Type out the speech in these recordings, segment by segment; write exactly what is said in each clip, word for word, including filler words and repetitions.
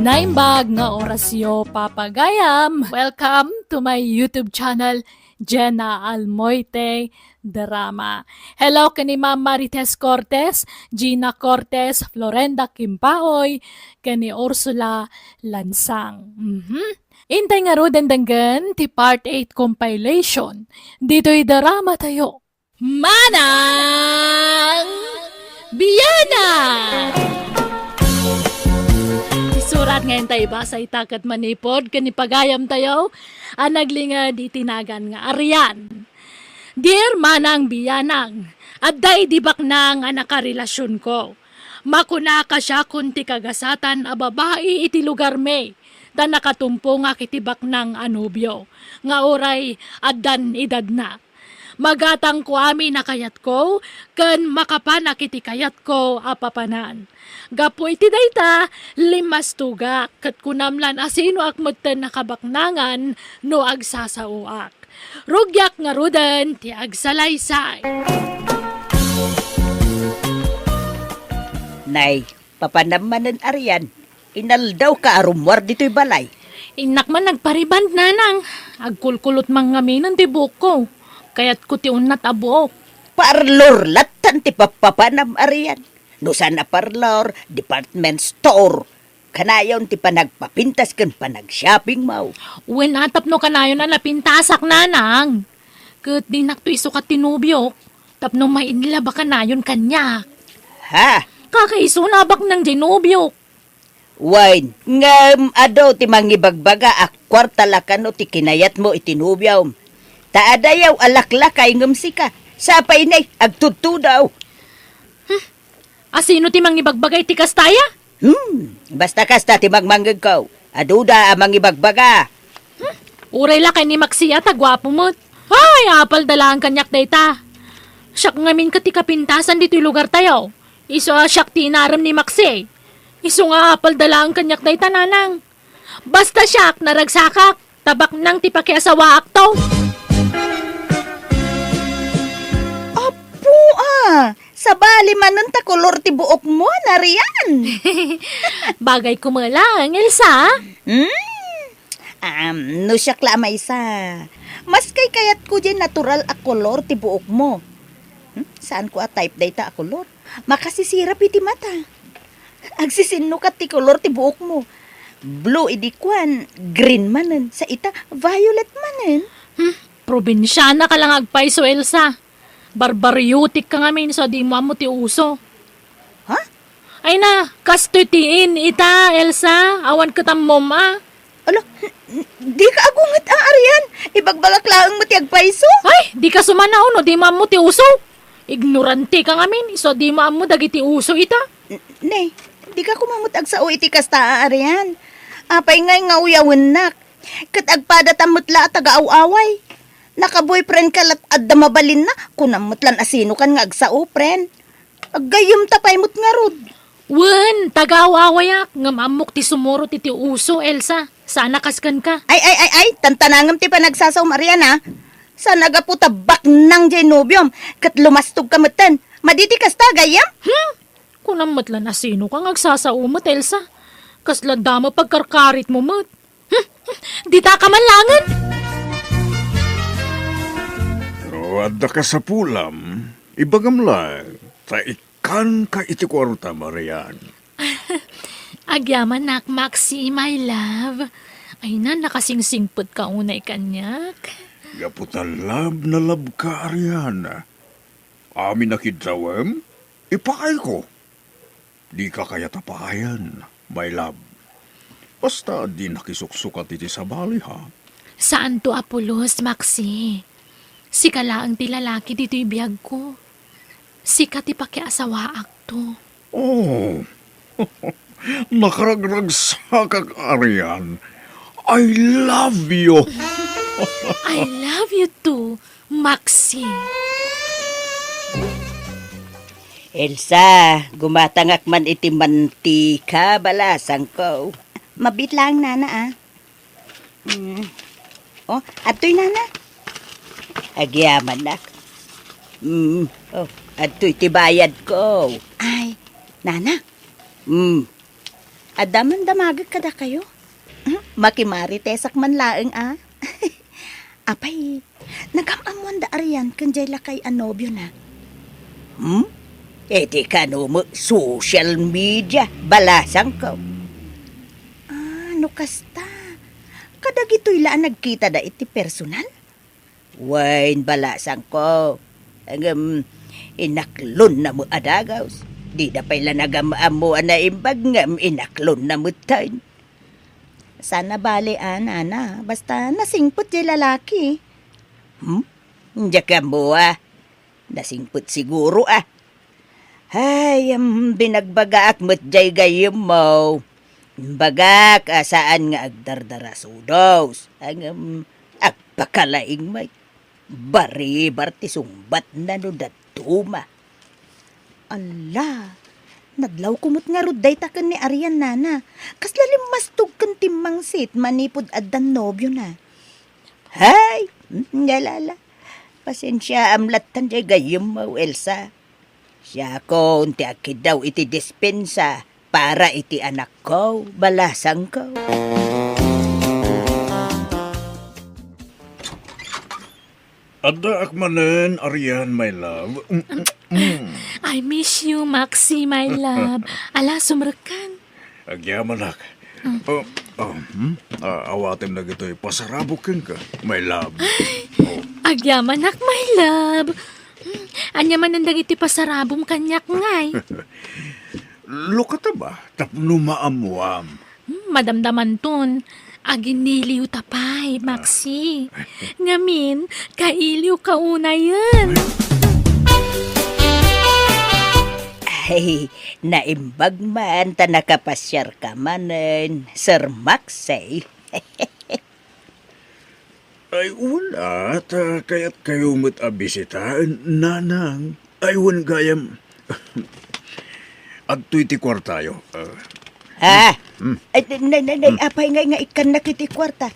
Naimbag nga orasyo, papagayam. Welcome to my YouTube channel, Jenna Almoite Drama. Hello ken ni Ma'am Marites Cortes, Gina Cortes, Florenda Kimpaoy, ken ni Ursula Lansang. Mhm. Intay ngaruden denggen ti part eight compilation ditoy drama tayo. Manang Biana! Ti surat nga intay ibasa ita ket manipud ken ni pagayam tayo a naglinged iti nagan nga Arian. Dear Manang Bianang, adda idi baknang a nakarelasionko. Makunaka siakon ti kagasatan a babai iti lugarmi, ta nakatumpongak iti baknang a nobio, nga uray addan edadna. Magatangko amin a kayatko, ken makapanak iti kayatko a papanan. Gapu iti dayta, limmastugak, ket kunam lan asinoak metten a kabaknangan no agsasaoak. Rugiak ngaruden ti agsalaysay. Nay, papanam manen Arian, inaldawka a rummuar ditoy balay. Innak man nagpariband, nanang. Agkulkulot man ngaminen ti buokko. Kayatko ti unnat a buok. Parlor lattan ti pappapanam Arian. No saan a parlor, department store. Kanayon ti panagpapintas ken panagshoppingmo. Wen a, tapno kanayon a napintasak, nanang. Ket dinakto isukat ti nobiok. Tapno ma-in love a kanayon kaniak. Ha? Kakaisuna a baknang diay nobiok. Wen, ngem adu ti mangibagbaga a kuarta la kano ti kinayatmo iti nobiom. Ta adayaw a laklakay ngem sika, sapay nay agtudtudaw. Asino ti mangibagbaga iti kasta aya? Hmm, basta kasta ti mangmangngegko. Aduda a mangibagbaga. Hmm, uray la ken ni Maxi a ta guapo met. Ay, apalda laeng kaniak dayta. Siak ngamin ket ti kapintasan ditoy lugartayo. Isu a siak ti inarem ni Maxi. Isu nga apalda laeng kaniak dayta, nanang. Basta siak, naragsakak, ta baknang ti pakiasawaakto. Apo, a, sabali manen ta kolor ti buokmo, Narian. Bagay koma laeng, Elsa. Hmm? Um, no siak la a maysa, maskay kayatko diay natural a kolor ti buokmo. Hmm? Saanko a type dayta a kolor. Makasisirap iti mata. Agsisinnukat ti kolor ti buokmo. Blue idi kuan, green manen, sa ita, violet manen. Hmm, probinsiana ka la nga agpayso, Elsa. Barbariotic ka ngamin, isu a dimo ammo ti uso. Ha? Ay na, kastoy ti in ita, Elsa. Awan ket ammom a. Ala, dika agunget a, Arian. Ibagbagak laeng met ti agpayso. Ay, dika sumanaw no dimo ammo ti uso. Ignorante ka ngamin, isu a dimo ammo dagiti uso ita. N-, ne, dika koma met agsao iti kasta a Arian. Apay ngay nga uyawennak? Ket agpadatan met la a taga-aw-away. Naka-boyfriend ka lat adda mabalinna, kunam met lan asinokan nga agsao, friend. Aggayyemta pay met ngarud. Wen, taga-aw-awayak, ngem ammok ti sumurot iti uso, Elsa. Saan a kas kenka. Ay, ay, ay, ay, tantanangem ti panagsasaom, Arian, a. Saan a gapu ta baknang diay nobiom, ket lumastog ka metten. Madi ti kasta, gayyem? Hmm? Kunam met lan asinoka nga agsasao met, Elsa. Kasla damo pagkarkaritmo met. Hmm? Dita ka man laengen. No adda kasapulam, ibagam laeng, ta ikkanka iti kuarta, Arian. Agyamanak, Maxi, my love. Ay na, nakasingsingpet ka unay kaniak. Gapu ta love na love ka, Arian. Amin a kiddawem, ipaayko. Dika kayat a paayan, my love. Basta di nakisuksukat iti sabali, ha? Saanto a pulos, Maxi. Sika laeng ti lalaki ditoy biagko. Sika ti pakiasawaakto. Oh, nakaragragsakak, Arian. I love you. I love you too, Maxi. Elsa, gumatangak man iti mantika, balasangko. Mabit lang, nana, a. Mm. Oh, adtoy, nana. Agyamanak. Mm. Oh, adtoy ti bayadko. Ay, nana. Mm. Adda man damagek kadakayo? Hmm, makimaritesak man laeng a. Apay, nagam-ammoan da Arian ken jay lakay a nobiona? Hmm? Iti kano met social media, balasangko. Ah, no kasta. Kadagitoy la a nagkitada iti personal? Wen, balasangko. Ngem, inaklonna met a dagus. Dida pay la nagam-ammo a naimbag ngem inaklonna metten. Sana bale a, nana. Basta nasingpet jay lalaki. Hmm? Diak ammo a. Nasingpet siguro a. Ay, em, binagbagaak met jay gayyemmo. Imbagak a saan nga agdardarasudos. Ngem, agpakalaing met. Baribar ti sungbatna no dadduma. Ala, nadlawko met ngarud dayta ken ni Arian, nana. Kasla limmastog ken timmangsit manipud addan nobiona. Hay, mm, yalala. Pasensiaam lattan jay gayyemmo, Elsa. Siakon ti agkiddaw iti dispensa para iti anakko, balasangko. Addaak manen, Arian, my love. Mm, mm, mm. I miss you, Maxi, my love. Ala, sumrekkan. Agyamanak. Mm. Oh, oh, hmm? Ah, awatem dagitoy pasarabok kenka, my love. Oh. Agyamanak, my love. Hmm, ania manen dagiti pasarabom kaniak ngay? Lukata ba? Tapno maammuam. Hmm, madamdamanton. Aginiliw ta pay, Maxi. Ngamin, kailiw ka unayen. Ay, naimbag man ta nakapasiar ka manen, Sir Maxi. Ay, wen a, ta kayatkayo met a bisitaen, nanang. Ay, wen gayam. Adtoy ti kuartayo. Ah. Ha? Hmm. Ay, nay, nay, nay, Hmm. apay ngay nga ikkannak iti kuarta?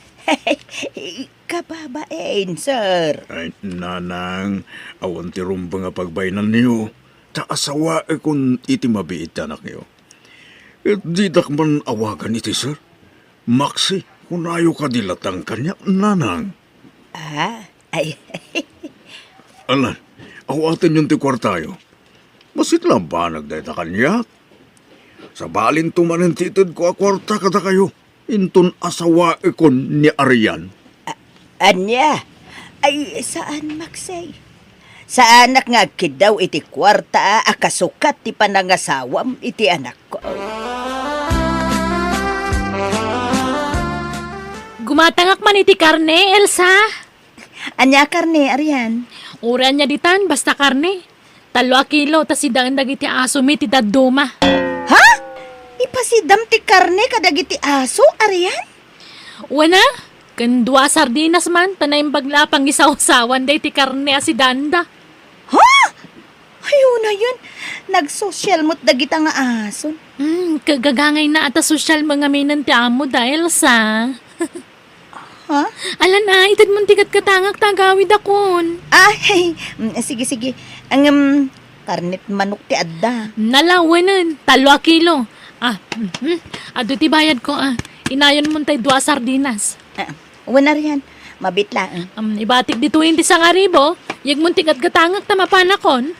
Kababain, sir. Ay, nanang, awan ti rumbeng a pagbainanyo, ta asawaekon iti mabiit ti anakyo. Ket didak man awagan iti sir. Maxi, kunayo kadi lattan kaniak, nanang. Ah, ay. Alan, awatenyon ti kuartayo. Bassit la banag dayta kaniak. Sabalinto manen ti itedko a kuarta kadakayo, inton asawaekon ni Arian. A-, ania? Ay, saan, Maxi. Saanak nga agkiddaw iti kuarta a kasukat ti panangasawam iti anakko. Gumatangak man iti karne, Elsa. Ania karne, Arian? Uray ania ditan, basta karne. Tallo a kilo, ta sidaen dagiti asomi ti dadduma. Ha? Ipasidam ti karne kadagiti aso, Arian? Wen a, ken dua a sardinas man, ta naimbag la a pangisawsawan daydi karne a sidanda. Ha? Ay, unayen, nagsosyal met dagita nga ason. Hmm, kagagangayna a ta sosyal met ngaminen ti ammoda, Elsa. Ha? Alan a, itedmon ti gatgatangak ta agawidakon. Ah, hey, mm, sige, sige. Ang, um, karnet manok ti adda. Nalawenen, tallo a kilo. Ah, mhm. Adu ti bayadko, ah. Inayonmon tay dua a sardinas. Ah, wen, Arian, mabit laeng. Um, ibatik ditoyen ti sangaribu, yegmon ti gatgatangak ta mapanakon.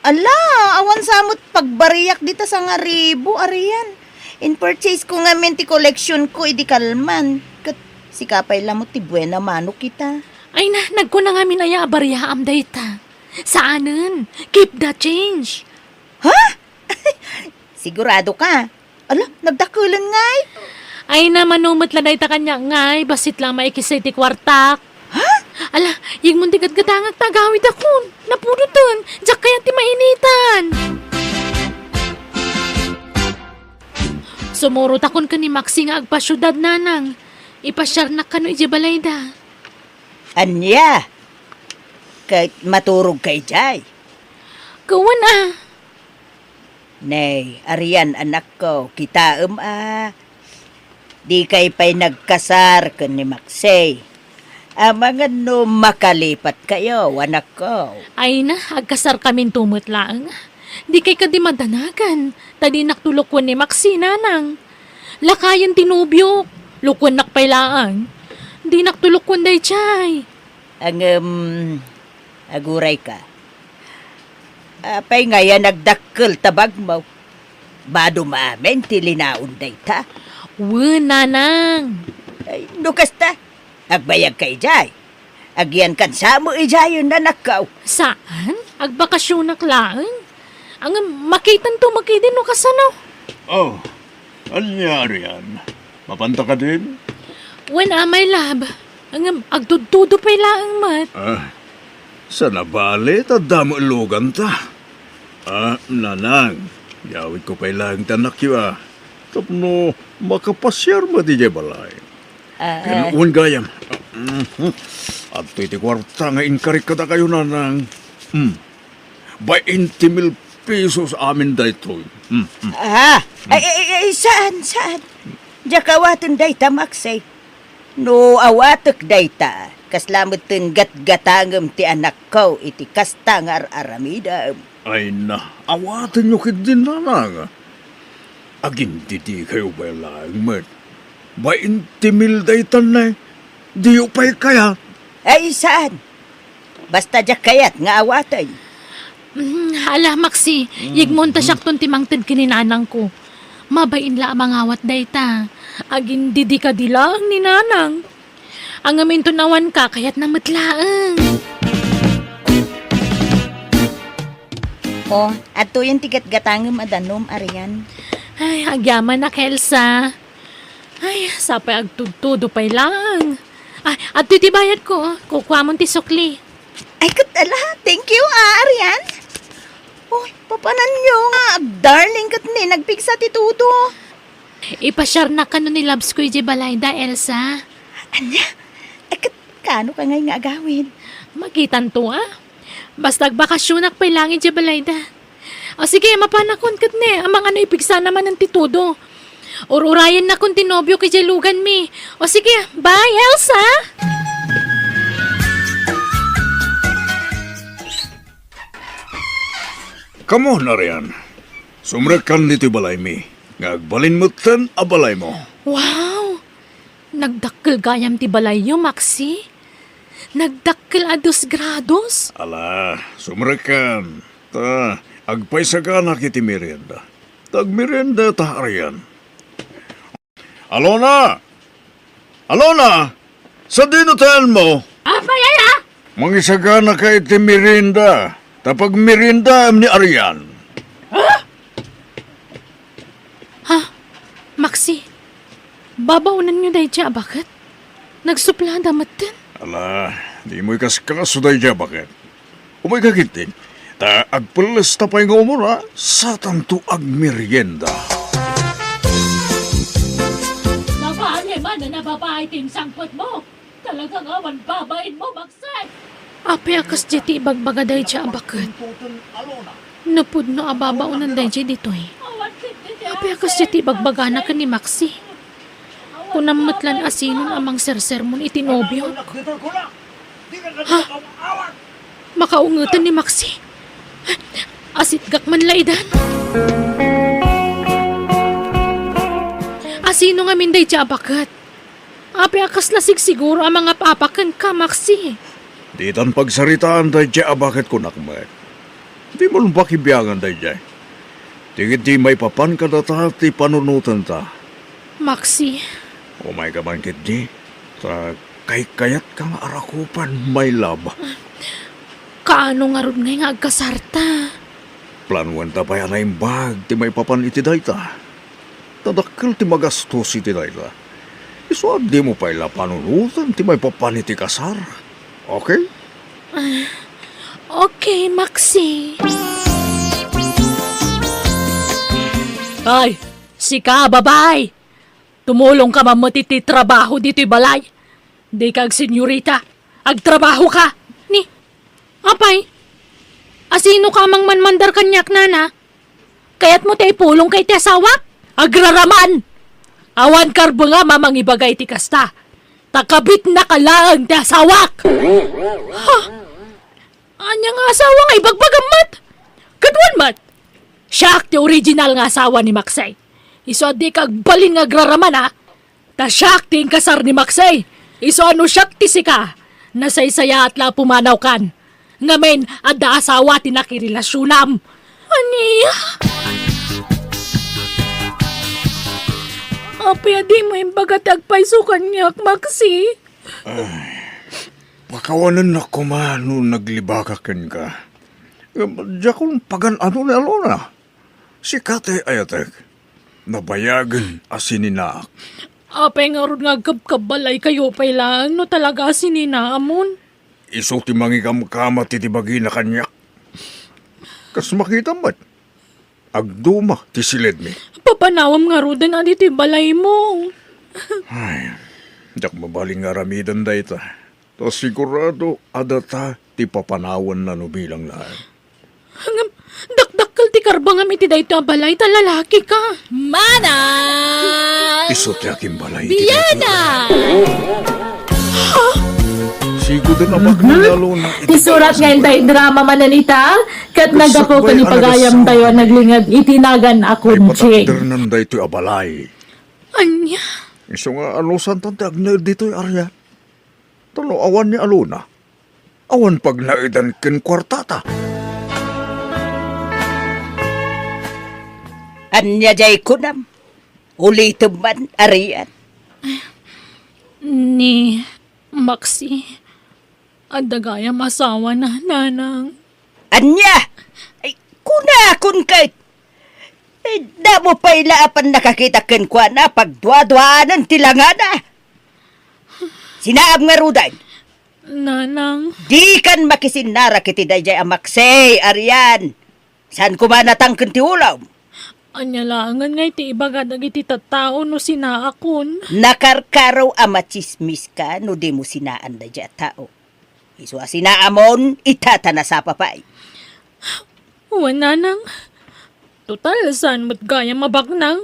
Ala, awan sa met pagbariak dita sangaribu, Arian. In-purchase ko ngamin ti collection ko idi kalman. Ket sika pay la met ti buena mano kita. Ay na, nagkuna ngamin aya a bariaam dayta. Saanen, keep the change. Ha? Sigurado ka? Ala, nagdakelen ngay? Ay na, mano met la dayta kaniak ngay, bassit la maikis iti kuartak. Ha? Ala, yegmon ti gatgatangak ta agawidakon. Napudoten, diak kayat ti mainitan. Sumurotakon ken ni Maxi nga agpasiudad, nanang. Ipasiarnak kano idiay balayda. Ania? Ket maturogka idiay? Wen a. Nay, Arian, anakko, kitaem a. Dikay pay nagkasar ken ni Maxi. Amangan no makalipatkayo, anakko. Ay na, agkasarkaminto met laeng. Dikay kadi madanagan, ta dinak tulok ken ni Maxi, nanang. Lakayen ti nobiok. Lukuennak pay laeng. Dinak to lukuen daydiay. Ngem, agurayka. Apay ngay a nagdakkel ta bagmo? Badom amin ti linaon dayta. Wen, nanang. Ay, no kasta, agbayagka idiay. Agyankan sa met idiayen, nanakko. Saan? Agbakasionak laeng. Ngem makitanto met idi no kasano. Oh, ania, Arian? Mapanta kadin? Wen, a, my love. Ngem agtudtudo pay laeng met. Ah, saan a bale ta adda met luganta. Ah, nanang, yawidko pay laeng ti anakyo, a. Tapno makapasiar met idiay balay. Ah, ken ah. Wen gayam. Mhm. Adtoy ti kuarta nga inkarik kadakayo, nanang. Hmm. Bainte mil pesos amin daytoy. Hmm, hmm. Ah, ay, ay, ay, saan, saan? Diak awaten dayta, Maxie. No awatek dayta, kasla metten gatgatangem ti anakko iti kasta nga ar-aramidem. Ay na, awatenyo ketdin, nanang. Agindidikayo pay laeng met. Bainte mil daytan, nay. Diyo pay kayat? Ay, saan? Basta diak kayat nga awaten. Mm, ala, Maxie, yigmonta siakton ti mangted ken ni nanangko. Mabain la a mangawat dayta. Agindidi kadi laeng ni nanang. Ngem inton awanka, kayatna met laeng. O, adtoyen ti gatgatangem a danum, Arian. Ay, agyamanak, Elsa. Ay, sapay agtudtudo pay laeng. Ay, adtoy ti bayadko. Kukuamon ti sukli. Ay, ket ala, thank you, a, Arian. Uy, papananyo nga agdarling ket ni nagpigsa ti tudo. Ipasiarnak kano ni Labs ko idiay balayda, Elsa. Ania? Ay, ket kano ka ngay nga agawid? Makitanto, a. Basta agbakasionak pay laeng idiay balayda. O sige, mapanakon ket ni, amangan no ipigsana manen ti tudo. Ur-urayennakon ti nobiok idiay luganmi. O sige, bye, Elsa! Come on, Arian. Sumrekkan ditoy balaymi, nga agbalin metten a balaymo. Wow! Nagdakkel gayam ti balayyo, Maxi. Nagdakkel a dos grados. Ala, sumrekkan. Ta, agpaisaganak iti merienda. Ta agmerienda ta, Arian. Alona! Alona! Sadino ti ayanmo? Apay aya? Mangisaganaka iti merienda. Ta pagmeriendaem ni Arian. Ha? Ha? Maxi, babaonenyo daydiay a baket? Nagsuplada metten? Ala, dimo ikaskaso daydiay a baket. Umayka ketdi, ta agpellesta pay nga umuna, satanto agmerienda. Nabaali manen a babai ti insangpetmo. Talaga nga awan babainmo, Maxi. Apay a kasdiay ti ibagbaga daydiay a baket? No pudno a babaonen daydiay ditoy. Apay a kasdiay ti ibagbagana ken ni Maxi? Kunam met lan a sinon a mangsersermon iti nobiok. Ha? Makaungeten ni Maxi? Asitgak man la idan. Asino ngamin daydiay a baket? Apay a kasla sigsiguro a mangap-apa kenka, Maxi? Ditan pagsaritaan daydiay a baket, kunak met. Dimon pakibiangan daydiay. Ti ketdi maipapan kadata ti panunotenta. Maxi. Umayka man ketdi, ta kaykayatka nga arakupan, my love. Kaano ngarud ngay nga agkasarta? Planoenta pay a naimbag ti maipapan iti dayta. Ta dakkel ti magastos iti dayta. Isu a dimo pay la panunoten ti maipapan iti kasar. Okay? Ah, okay, Maxi. Ay, sika, babai! Tumulong ka man met iti trabaho ditoy balay. Dika agsenyorita. Agtrabaho ka. Ni, apay, asino ka a mangmanmandar kaniak, nana? Kayatmo ti ipulongka iti asawak? Agraraman! Awan karbengam a mangibaga iti kasta, ta kabitnaka laeng ti asawak! Ha? Ania nga asawa nga ibagbagam met? Ket wen met, siak ti original nga asawa ni Maxi. Isu a dika agbalin nga agraraman, a? Ta siak ti inkasar ni Maxie. Isu a no siak ti sika, nasaysayaat la a pumanawkan. Ngamin, adda asawa ti nakirelasionam. Ania? Apay a dimo imbaga ti agpayso kaniak, Maxie? Ay, pakawanennak koma no naglibakak kenka. Ngem diakon pagan-ano ni Alona. Sika ti ayatek. Nabayagen a sininaak. Apay ngarud nga agkabkabbalaykayo pay laeng no talaga a sininaamon? Isu ti mangikamkam iti bagina kaniak. Kas makitam met, agduma ti siledmi. Papanawam ngaruden adi ti balaymo. Ay, diak mabalin nga aramiden dayta. Ta sigurado a data ti papanawanna no bilang laeng. Ngem, dakdakkel ti karbengam iti daytoy a balay ta lalakika. Manang! Isu ti akimbalay iti Biana! Sigud a baknang Mhm. Alona iti Ti surat balay nga inday drama manen ita, ket naggapu ken ni pagayamtayo a naglingag iti nagan a kunching. Ay, patakdernan daytoy a balay. Ania? Isu nga anusantan ti agnaed ditoy, Arian. Ta no awan ni Alona, awan pagnaedan ken kuartata. Ania jay kunam? Ulitem man, Arian. Ni Maxie, adda gayam asawana, nanang. Ania? Ay, kunakon ket. Eh, damo pay la a pannakakita kenkuana, pagduaduaanen ti langana. Sinaam ngaruden. Nanang. Dikan makisinnarak iti dayjay a Maxie, Arian. Saan koma natangken ti ulom? Ania laengen nga iti ibaga dagiti tattao no sinaakon? Nakarkaro a matsismiska no dimo sinaan dayjay a tao. Isu a sinaamon, ita ta nasapa pay. Wen, nanang. Total, saan met gayam a baknang?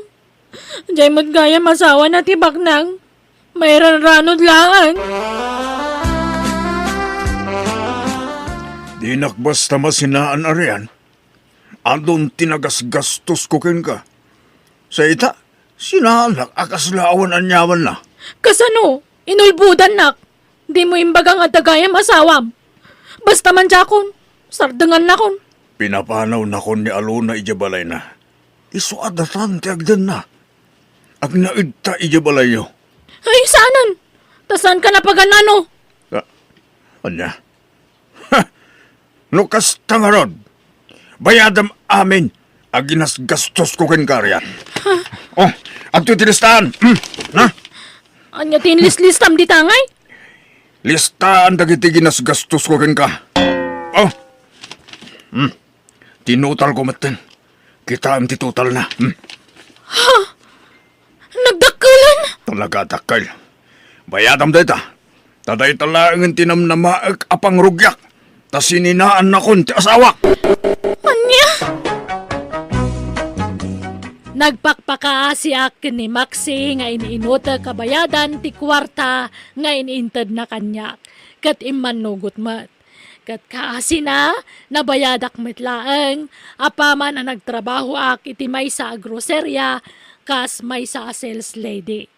Jay met gayam asawana ti baknang. Mairanranod laeng. Dinak basta masinaan, Arian. Adun ti nagasgastosko kenka. Sa ita, sinaanak a kasla awan aniamanna. Kasano? Inulbodannak. Dimo imbaga nga adda gayam asawam. Basta man diakon, sardengannakon. Pinapanawnakon ni Alona idiay balayna. Isu a datan ti agdenna. Agnaedta idiay balayyo. Ay, saanen? Ta saanka napagan-ano? Ah, ania? Ha! No kasta ngarud, bayadam amin a ginasgastosko kenka, Arian. Oh, adtoy ti listaan. Hmm, ha? Ania ti inlislistam dita ngay? Listaan dagiti ginasgastosko kenka. Oh. Hmm. Tinutalko metten. Kitaem ti totalna. Hmm. Ha? Nagdakkelen? Talaga dakkel. Bayadam dayta. Ta dayta laengen ti namnamaek a pangrugiak. Ta sininaannakon ti asawak. Ania? Nagpakpakaasiak ken ni Maxi nga in-inutek a bayadan ti kuarta nga in-intedna kaniak, ket immannugot met. Ket kaasina, nabayadak met laeng, apaman a nagtrabahoak iti maysa a groceria kas maysa a sales lady.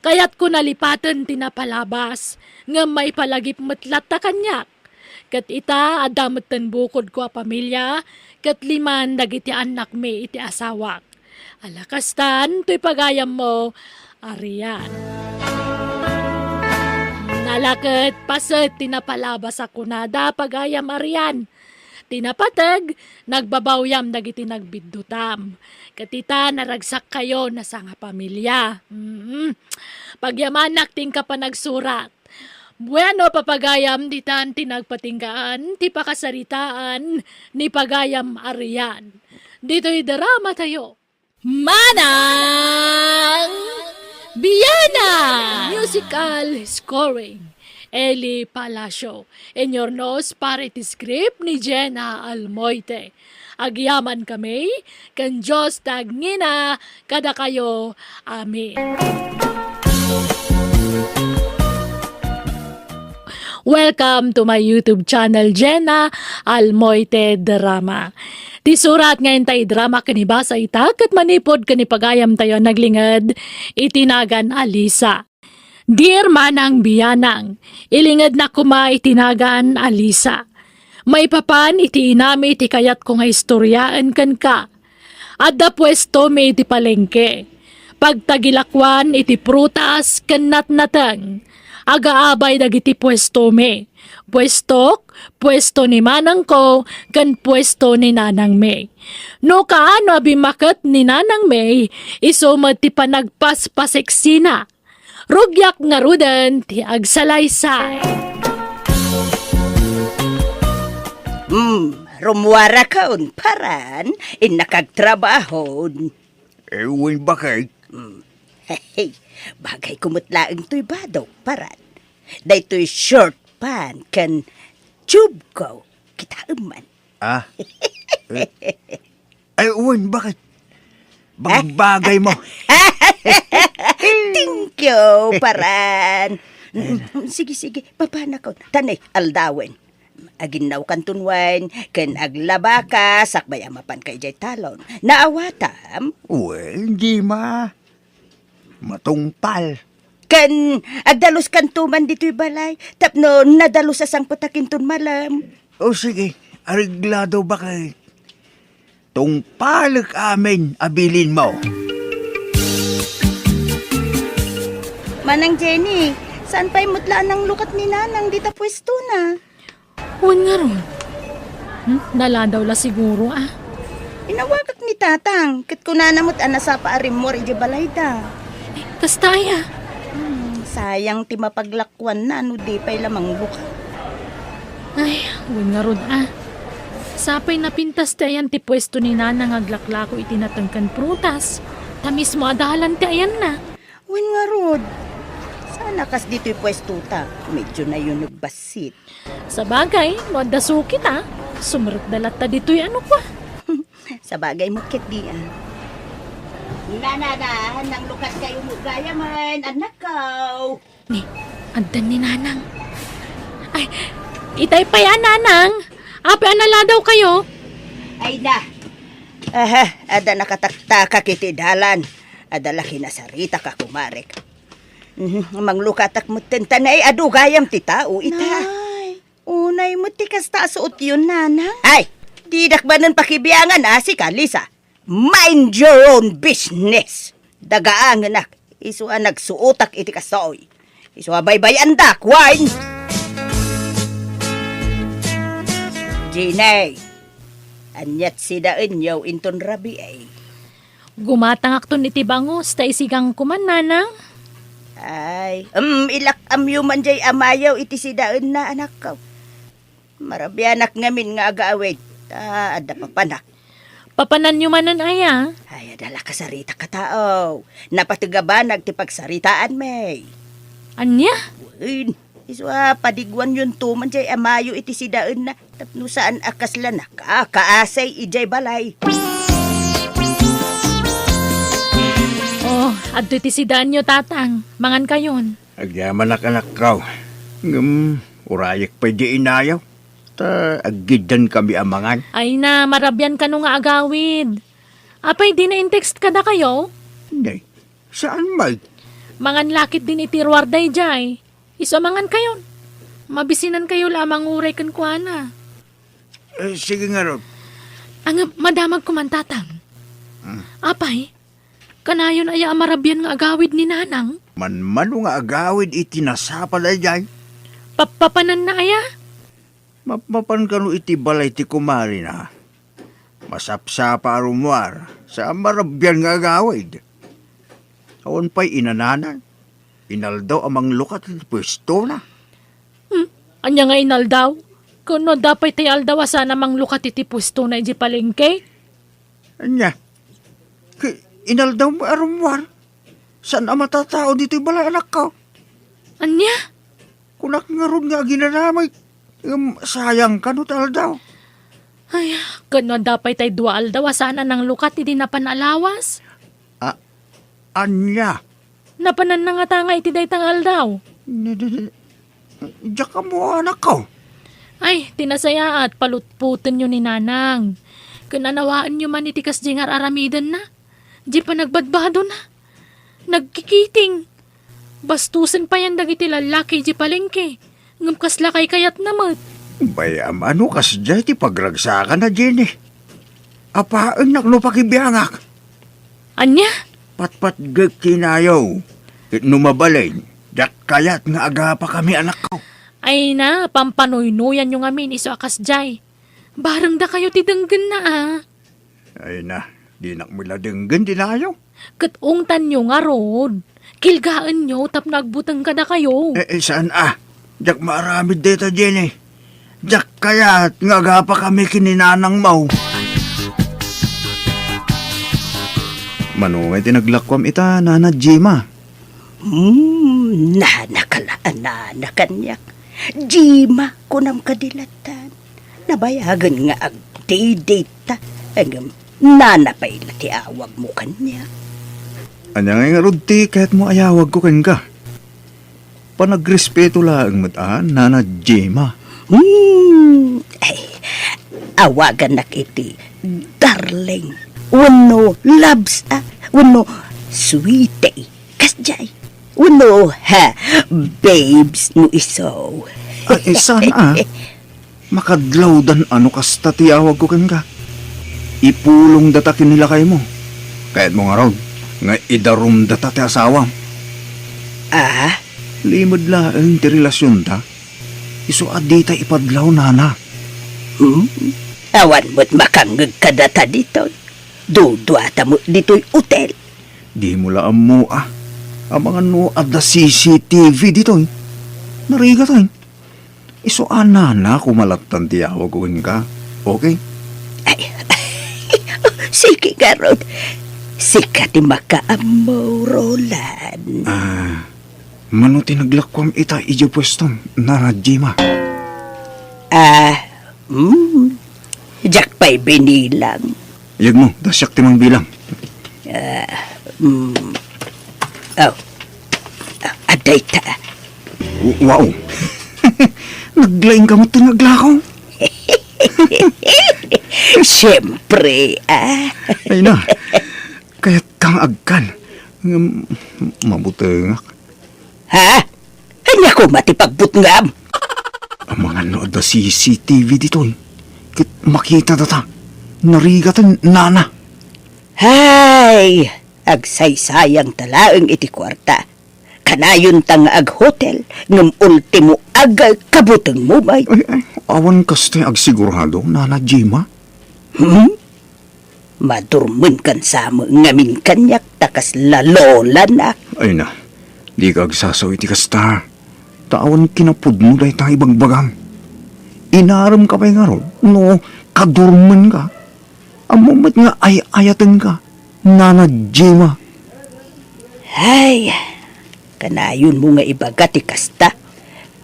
Kayatko nalipaten ti napalabas, ngem maipalagip met latta kaniak. Ket ita, adda metten bukodko a pamilia, ket liman dagiti annakmi iti asawak. Ala kastan toy pagayammo, Arian. Nalaket paset ti napalabas a kunada, pagayam Arian. Ti napateg, nagbabawyam dagiti nagbiddutam. Ket ita, naragsakkayo, nasangapamilia. Mm. Pagyamanak ti inka panagsurat. Bueno, papagayam, ditan ti nagpatinggaan ti pakasaritaan ni pagayam Arian. Ditoy drama tayo. Manang Biana! Musical scoring, Eli Palacio. Inurnos para iti script ni Jenna Almoite. Agyaman kami, ken Dios ti agngina kadakayo. Amen. Welcome to my YouTube channel, Jenna Almoite Drama. Ti surat nga intay drama ken ibasa ita ket manipud ken ipagayamtayo a naglinged iti nagan a Lisa. Dear Manang Bianang, ilingedna koma iti nagan a Lisa. Maipapan iti inami ti kayatko nga istoriaen kenka. Adda puestomi iti palengke. Pagtagilakuan iti prutas ken natnateng. Agaabay dagiti puestomi. Puestok, puesto ni manangko, ken puesto ni nanangmi. No kaano a bimmaket ni nanangmi, isu met ti panagpaspaseksina. Rugiak ngaruden ti agsalaysay. Hmm, rumuarakon, paran, innak agtrabahon. Eh, wen, bakit? Hmm. Hey, bagayko met laeng toy badok, paran. Daytoy short pan ken tube ko. Kitaem man. Ah? Eh, ay, wen, bakit? Bagbagay mo. Thank you, paran. Mm, sige, sige, papanakon. Tanay, aldawen. Aginnawkanton wen, ken aglabaka sakbay a mapanka idiay talon. Naawatam? Wen, Jima. Matungpal. Ken agdaluskanto man ditoy balay, tapno nadalus a sangpetak inton malem. O sige, areglado, bakit? Tungpalek amin a bilinmo. Manang Jenny, saan pay met la a nanglukat ni Nanang dita puestona? Wen ngarud. Hmm, naladaw la siguro, ah. Inawagak ni Tatang, ket kunana met a nasapa a rimmuar idiay balayda. Eh, kasta aya? Hmm, sayang ti mapaglakuanna no di pay la manglukat. Ay, wen ngarud, ah. Sapay napintas ti ayan ti puesto ni Nanang aglaklako iti nateng ken prutas. Ta mismo a dalan ti ayanna. Wen ngarud, saan a kas ditoy puestota, medyo nayuneg bassit. Sabagay, no adda sukit, ah, sumrekda latta ditoy, ano kwa? Sabagay met ketdi, ah. Nanana, nanglukat kayo mo gayamen, anak ko. Ni, addan ni Nanang. Ay, itay pay a, Nanang. Apay a naladaw kayo? Ay na. Aha, adda nakataktakak iti dalan. Adda la kinasaritak a kumarek. Mhm, manglukatak metten ta nay adu gayam ti tao ita. Nay, unay met ti kasta a suotyon, Nanang. Ay, didak manen pakibiangan a sika, Lisa. Mind your own business. Dagaangenak, isu a nagsuotak iti kastoy. Isu a baybay-andak, wen. Jenny, aniat sidaenyo inton rabii? Gumatangakton iti bangus ta isigang ko man, Nanang. Ay, em, ilak-amyo man jay amayo iti sidaenna, anakko. Marabianak ngamin nga agawid, ta adda papanak. Papananyo manen aya? Ay, adda la kasaritak a tao. Napateg a banag ti pagsaritaanmi. Ania? Wen, isu a padiguanyonto man jay amayo iti sidaenna. Tapno saan a kasla nakakaasay idiay balay. Oh, adtoy ti sidaanyo, Tatang. Mangankayon. Agyamanak, anakko. Ngem, urayek pay di inayo. Ta aggiddan kami a mangan. Ay na, marabian kano nga agawid. Apay, di na in-text kadakayo? Nay, saan met? Mangan lakit din iti ruar daydiay. Isu a mangankayon. Mabisinankayo la a manguray kenkuana. Eh, sige ngarud. Ang madamag ko man, Tatang. Hmm. Apay, kanayon aya a marabian nga agawid ni Nanang? Manmano nga agawid iti nasapa daydiay? Papapananna aya? Mapmapan kano iti balay ti kumarina? Masapsapa a rummuar, sa marabian nga agawid. Awan pay inananan. Inaldaw a manglukat iti puestona. Hmm? Ania nga inaldaw? Kuno, adda pay tay aldaw a saan a manglukat iti puestona idiay palengke? Ania? Ki-, inaldaw met a rummuar? Saan a matatao ditoy balay, anakko? Ania? Kunak ngarud nga aginanamay, ngem sayang kano ti aldaw. Ay, ket no adda pay tay dua aldaw a saan a nanglukat idi napan a lawas? A-, ania? Napananna ngata nga iti dayta nga aldaw. Ni-, ni-, ni-, Diak ammo, anakko. Ay, ti nasayaat, palutpotenyo ni Nanang. Ken anawaenyo man iti kasdiay nga ar-aramidenna. Diay panagbadbadona. Nagkikiting. Bastosen payen dagiti lallaki diay palengke. Ngem kasla kaykayatna met. Bay-am a no kasdiay ti pagragsakana, Jenny. Apaennak no pakibiangak. Ania? Patpatgek kinayo. Ket no mabalin, diak kayat nga agapakami, anakko. Ay na, pampanuynoyanyo ngamin isu a kasdiay. Bareng dakayo ti denggenna, a. Ay na, dinak met la denggen ti nayo. Ket ungtanyo ngarud. Kilgaenyo tapno agbuteng kadakayo. Eh, eh, saan a? Diak maaramid dayta, Jenny. Diak kayat nga agapakami ken ni nanangmo. Mano ngay ti naglakuam ita, Nana Jima? Hmm, nana ka la a nana kaniak. Jima, kunam kadi lattan. Nabayagen nga agdidita. Ngem nana pay la ti awagmo kaniak. Ania ngay ngarud ti kayatmo a yawagko kenka? Panagrespeto laeng met a, Nana Jima. Hmm, ay, awagannak iti darling, wenno loves, a, wenno sweetie. Kasdiay. Wenno, ha, babes no isu. Ay, eh, saan a? Makadlawdan a no kasta ti yawagko kenka. Ipulongdata ken ni lakaymo. Kayatmo ngarud nga idarumdata ti asawam. Ah? Limed laeng ti relasionta. Isu a dita ipadlaw, nana. Hmm? Awan met makangngeg kadata ditoy. Duduata met ditoy hotel. Dimo la ammo a. Amangan no adda C C T V ditoy. Narigatayo. Isu a nana koma lattan ti yawagko kenka. Okay? Ay, sige ngarud. Sika ti makaammo, Roland. Ah, mano ti naglakuam ita idiay puestom, Nana Jima? Ah, Hmm. Diak pay binilang. Yegmo, ta siak ti mangbilang. Ah, hmm. Oh. Ah, adda ita. W-, wow. Naglaing ka met ti nga aglakaw. Siyempre, ah. Ay na. Kayat kang agkan. Ngem, mabutengak. Ha? Ania koma ti pagbutngam? Amangan no adda C C T V ditoy. Ket makita data. Narigat, nana. Hay, agsaysayangta laeng iti kuarta. Kanayonta nga aghotel, ngem ultimo agkabutengmo met. Ay, ay, awan kasta agsigurado, Nana Jima. Hmm? Madurmenkan sa met ngamin kaniak ta kasla lolanak. Ay na, dika agsasao iti kasta. Ta awan kinapudno dayta ibagbagam. Inaremka pay ngarud no kadurmenka. Ammom met nga ay-ayatenka, Nana Jima. Ay, kanayonmo nga ibaga ti kasta.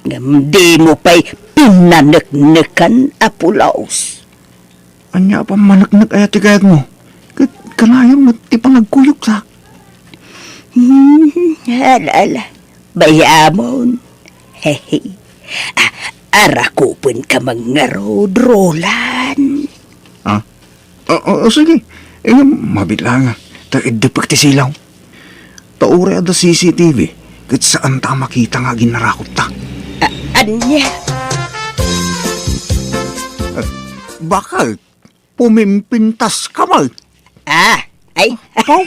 Ngem dimo pay pinaneknekan, Apo Laos. Ania a pammaneknek aya ti kayatmo? Ket kanayon met ti panagkuyogta. Hmm, ala, ala. Bay-amon. Hehe. A-, arakupenka man ngarud, Roland. Ah? O, o, o, sige. Eh, mabiit laeng, a. Ta iddepek ti silaw. Ta uray adda C C T V, ket saanta a makita nga aginarakupta. A-, ania? Eh, bakit? Pumimpintas ka man. Ah, ay. Aw.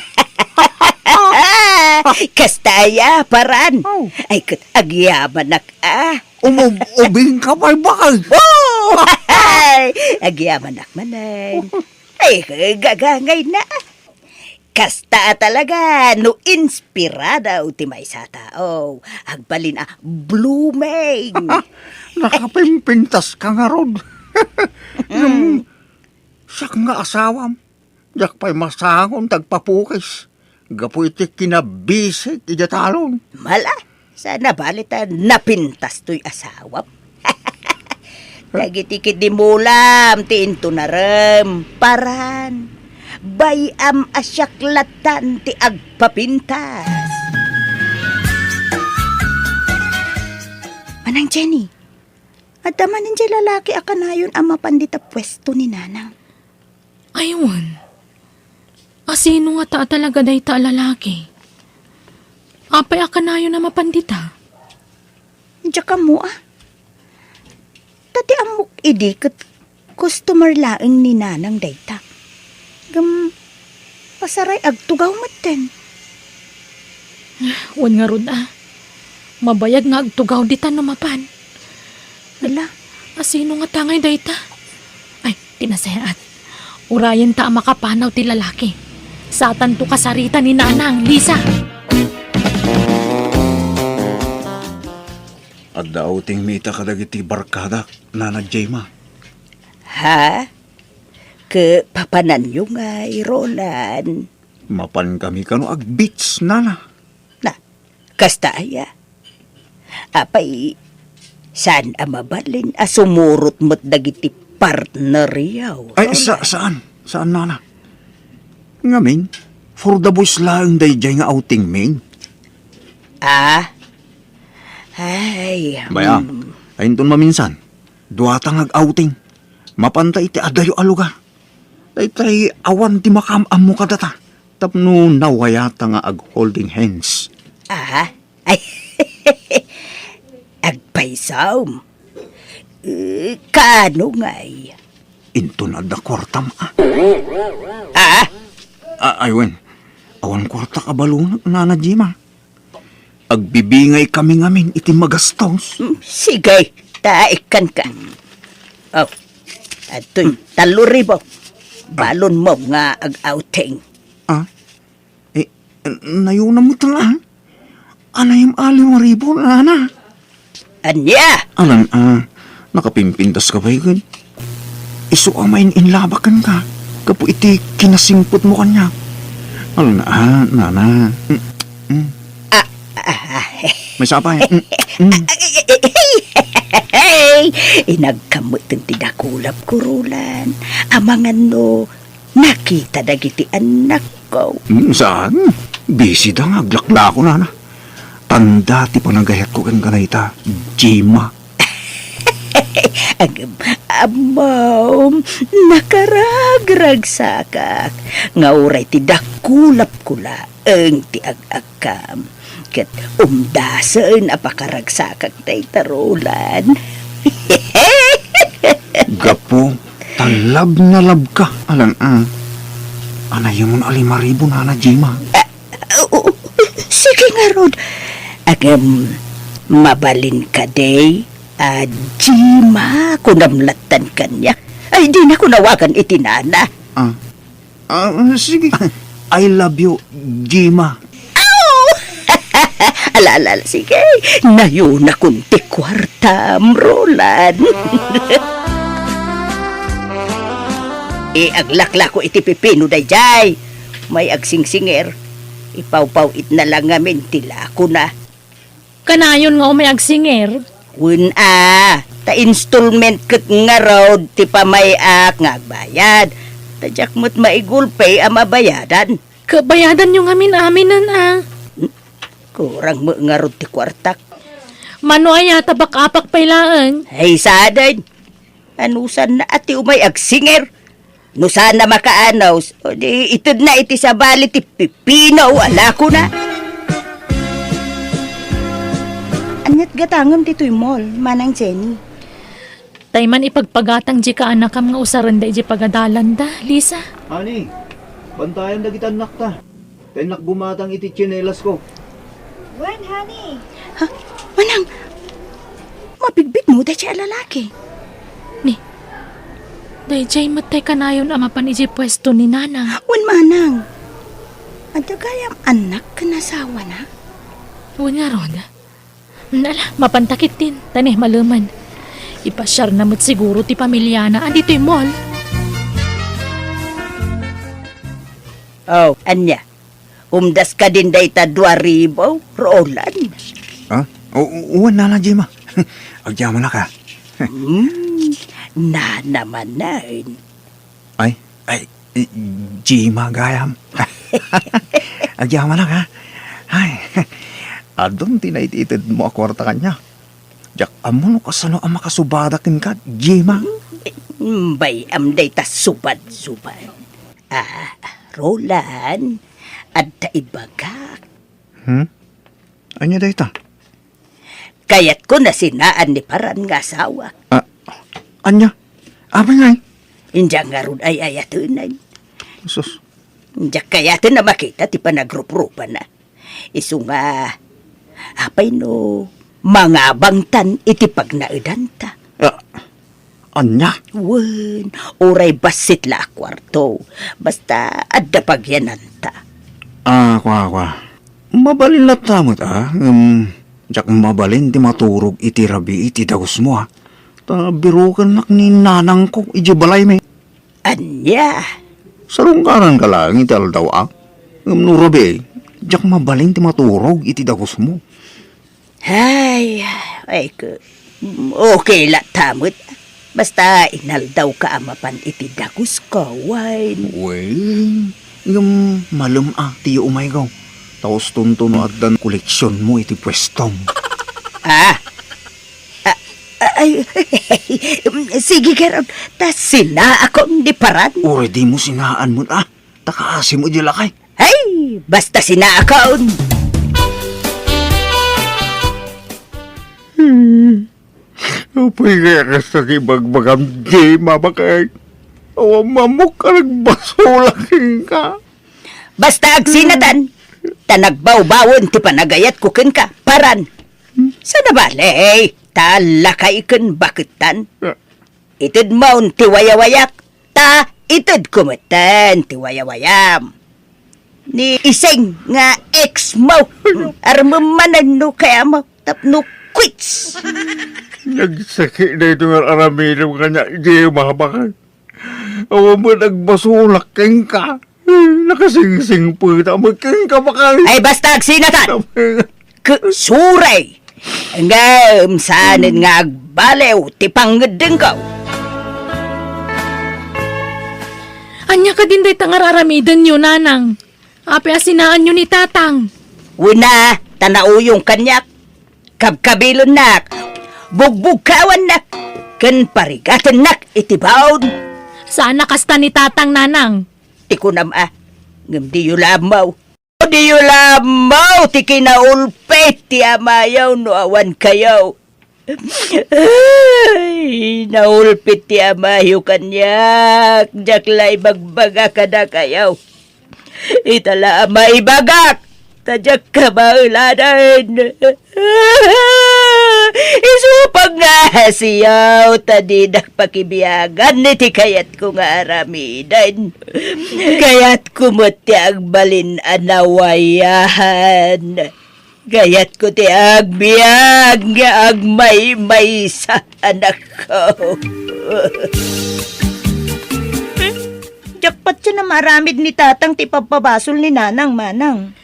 Kasta aya, paran. Aw. Ay, ket agyamanak, ah. Umub-ubing ka pay, bakit? Oh! Ay, agyamanak manen. Ay, gagangay na. Kasta a talaga no inspirado ti maysa a tao, agbalin a blooming. Nakapimpintas ka ngarud. Mm. Siak nga asawam, diak pay masangon ti agpapukis gapu iti kinabisik idiay talon. Mala, sana bali ta napintas toy asawam. Dagiti kiddimulam ti intunarem, paran. Bay-am a siak lattan ti agpapintas. Nang Jenny, adda manen diay lalaki a kanayon a mapan dita puesto ni Nanang. Ay, wen. Asino ngata a talaga dayta a lalaki? Apay a kanayon a mapan dita? Diak ammo, a. Ta ti ammok idi ket customer laeng ni Nanang dayta. Ngem, pasaray agtugaw metten. Wen ngarud, a. Mabayag nga agtugaw ditan no mapan. Ala. Asino ngata ngay dayta? Ay, ti nasayaat. Urayenta a makapanaw ti lalaki. Satanto kasarita ni Nanang, Lisa. Adda outing mi ita kadagiti barkadak, Nana Jema. Ha? Ket papananyo ngay, Roland? Mapan kami kano ag-beach, Nana. Na, kasta aya? Apay, saan a mabalin a sumurot met dagiti partneryo, Ay, Roland? Sa-, saan? Saan, Nana? Ngamin, for the boys laeng daydiay nga outing mi. Ah? Ay, Bay, a, mm. Ay, inton maminsan, duata nga ag-outing. Mapanta iti adayo a lugar. Daytay awan ti makaam-ammo kadata. Tapno nawayata nga ag-holding hands. Ah? Ay, agpaysam. Eh, kaano ngay? Inton adda kuartam, a. Ah? A-, ay, wen. Awan kuartak a balonek, Nana Jema. Agbibingay kami ngamin iti magastos. Hmm, sige, ta ikkanka. Oh, adtoy, tallo ribu. Balonmo nga ag-outing. Ah? Eh, nayona met lang. Anayam a lima ribu, Nana. Ania? Alan, a, nakapimpintas ka pay ket isu a main-inlabak kenka gapu iti kinasingpetmo kaniak. Alan, a, Nana. Mm, mm. Ah, ah, ah. Maysa pay. Mm, mm. Ay, inagkam metten ti dakulap ko, Roland. Amangan no Nakita dagiti annakko. Hmm, saan? Busy da nga aglaklako, Nana. Tanda ti panagayatko kenka dayta, Jema. Agem, ammom, nakaragragsakak nga uray ti dakulapko laeng ti ag-agkam. Ket umdasen a pakaragsakak dayta, Roland. Gapu ta love na love ka, alan, a. Anayamon a lima ribu, Nana Jema. Ah, oo, sige ngarud. Agem, mabalin kadi a Jema, kunam lattan kaniak. Ay, dinako awagan iti nana. Ah. Ah, sige. I love you, Jema. Aw! Ala, ala, ala, sige. Nayonakon ti kuartam, Roland. Eh, aglaklako iti pipino daydiay. May agsingsingir. Ipawpaw-itna lang ngamin ti lakona. Kanayon nga umay agsinger? Wen a, ta installment ket ngarud ti pamay-ak nga agbayad. Ta diak met maigulpe a mabayadan. Ket bayadanyo ngamin aminen a. Hmm? Kurang met ngarud ti kuartak. Mano aya ta bak-apak pay laeng? Ay, sadin. Anusanna a ti umay agsinger? No saan a makaanus, o di itedna iti sabali ti pipino a lakona. Ania't gatangem ditoy mall, Manang Jenny? Tay man ipagpagatang di kaanakam nga usaren daydi pagadalanda, Lisa. Honey, bantayan dagiti annakta. Tennak gumatang iti tsinelasko. Wen, honey. Ha? Manang, mabigbigmo daydiay a lalaki? Ni, daydiay met tay kanayon a mapan idiay puesto ni Nanang. Wen, Manang. Adda gayam annak ken asawana? Wen ngarud. Ala, mapanta ketdin, ta ni, malemen. Ipasiarna met siguro ti pamiliana, a ditoy mall. Oh, ania? Umdas kadin dayta dua ribu, Roland? Ha? O, o, wen, Nana Jema. Agyamanak, a. Hmm, nana manen. Ay, ay, Jema gayam. Agyamanak, a. Ay, adun ti naititedmo a kuarta kaniak. Diak ammo no kasano a makasubada kenka, Gemma. Bay-am dayta subad-subad. Ah, Roland, adda ibagak. Hmm? Ania dayta? Kayatko a sinaan ni Paran nga asawa. Ah, ania? Apay ngay? Indiak ngarud ay-ayaten. Sus. Diak kayaten a makita ti panagruprupana. Isu nga, apay no mangabangtan iti pagnaedanta? Ah, ania? Wen, uray bassit la a kuarto. Basta adda pagyananta. Ah, kua, kua. Mabalin latta met, ah. Ngem, diak mabalin ti maturog iti rabii ti dagusmo, ah. Ta birokennak ni nanangko idiay balaymi. Ania? Sarungkaranka laeng iti aldaw, a? Ngem no rabii, diak mabalin ti maturog iti dagusmo. Ay, ay, ke-, okay latta met. Basta inaldawka a mapan iti dagusko, wen. Wen, ngem malem a ti umayko. Ta ustonto no addan koleksionmo iti puestom. Ah, Ah, ah, ay, sige, garud, ta sinaakon ni Paran. Uray dimo sinaan met, ah. Ta kaasi met diay lakay. Ay, basta sinaakon. Hmm. Apay kaya kasta ti ibagbagam, Gemma, bakay? Awan mamok a nagbasolak kenka. Basta agsinatan, ta nagbawbawen ti panagayatko kenka, Paran. Saan a bale, ta lakay ken baketan. Itedmon ti wayawayak, ta itedko metten ti wayawayam. Ni Iseng nga ex mo, armem manen no kayatmo tapno quits. Nagsakit daytoy nga aramidem kaniak, Gemma, bakay. Awan met agbasolak kenka. Nakasingsingpet met kenka, bakay. Ay, basta agsinatan. Ke-, suray. Ngem saanen nga agbaliw ti pangngeddengko. Ania kadin dayta nga ar-aramidenyo, Nanang? Apay a sinaanyo ni Tatang? Wen a, ta nauyong kaniak. Kabkabilennak, bugbugkawannak, ken parigatennak iti baon. Saan a kasta ni Tatang, Nanang. Ti kunam a, ngem diyo la ammo. Diyo la ammo ti kinaulpit ti amayo no awan kayo. Ay, naulpit ti amayo kaniak, diak la ibagbaga kadakayo. Ita la a maibagak, ta diak kabaelanen. Isu pagngasiyo, ta dinak pakibiagan iti kayatko nga aramiden. Kayatko met ti agbalin a nawayahan. Kayatko ti agbiag nga agmaymaysa, anakko. Diak patien a maaramid ni Tatang ti ipabpabasol ni Nanang, Manang.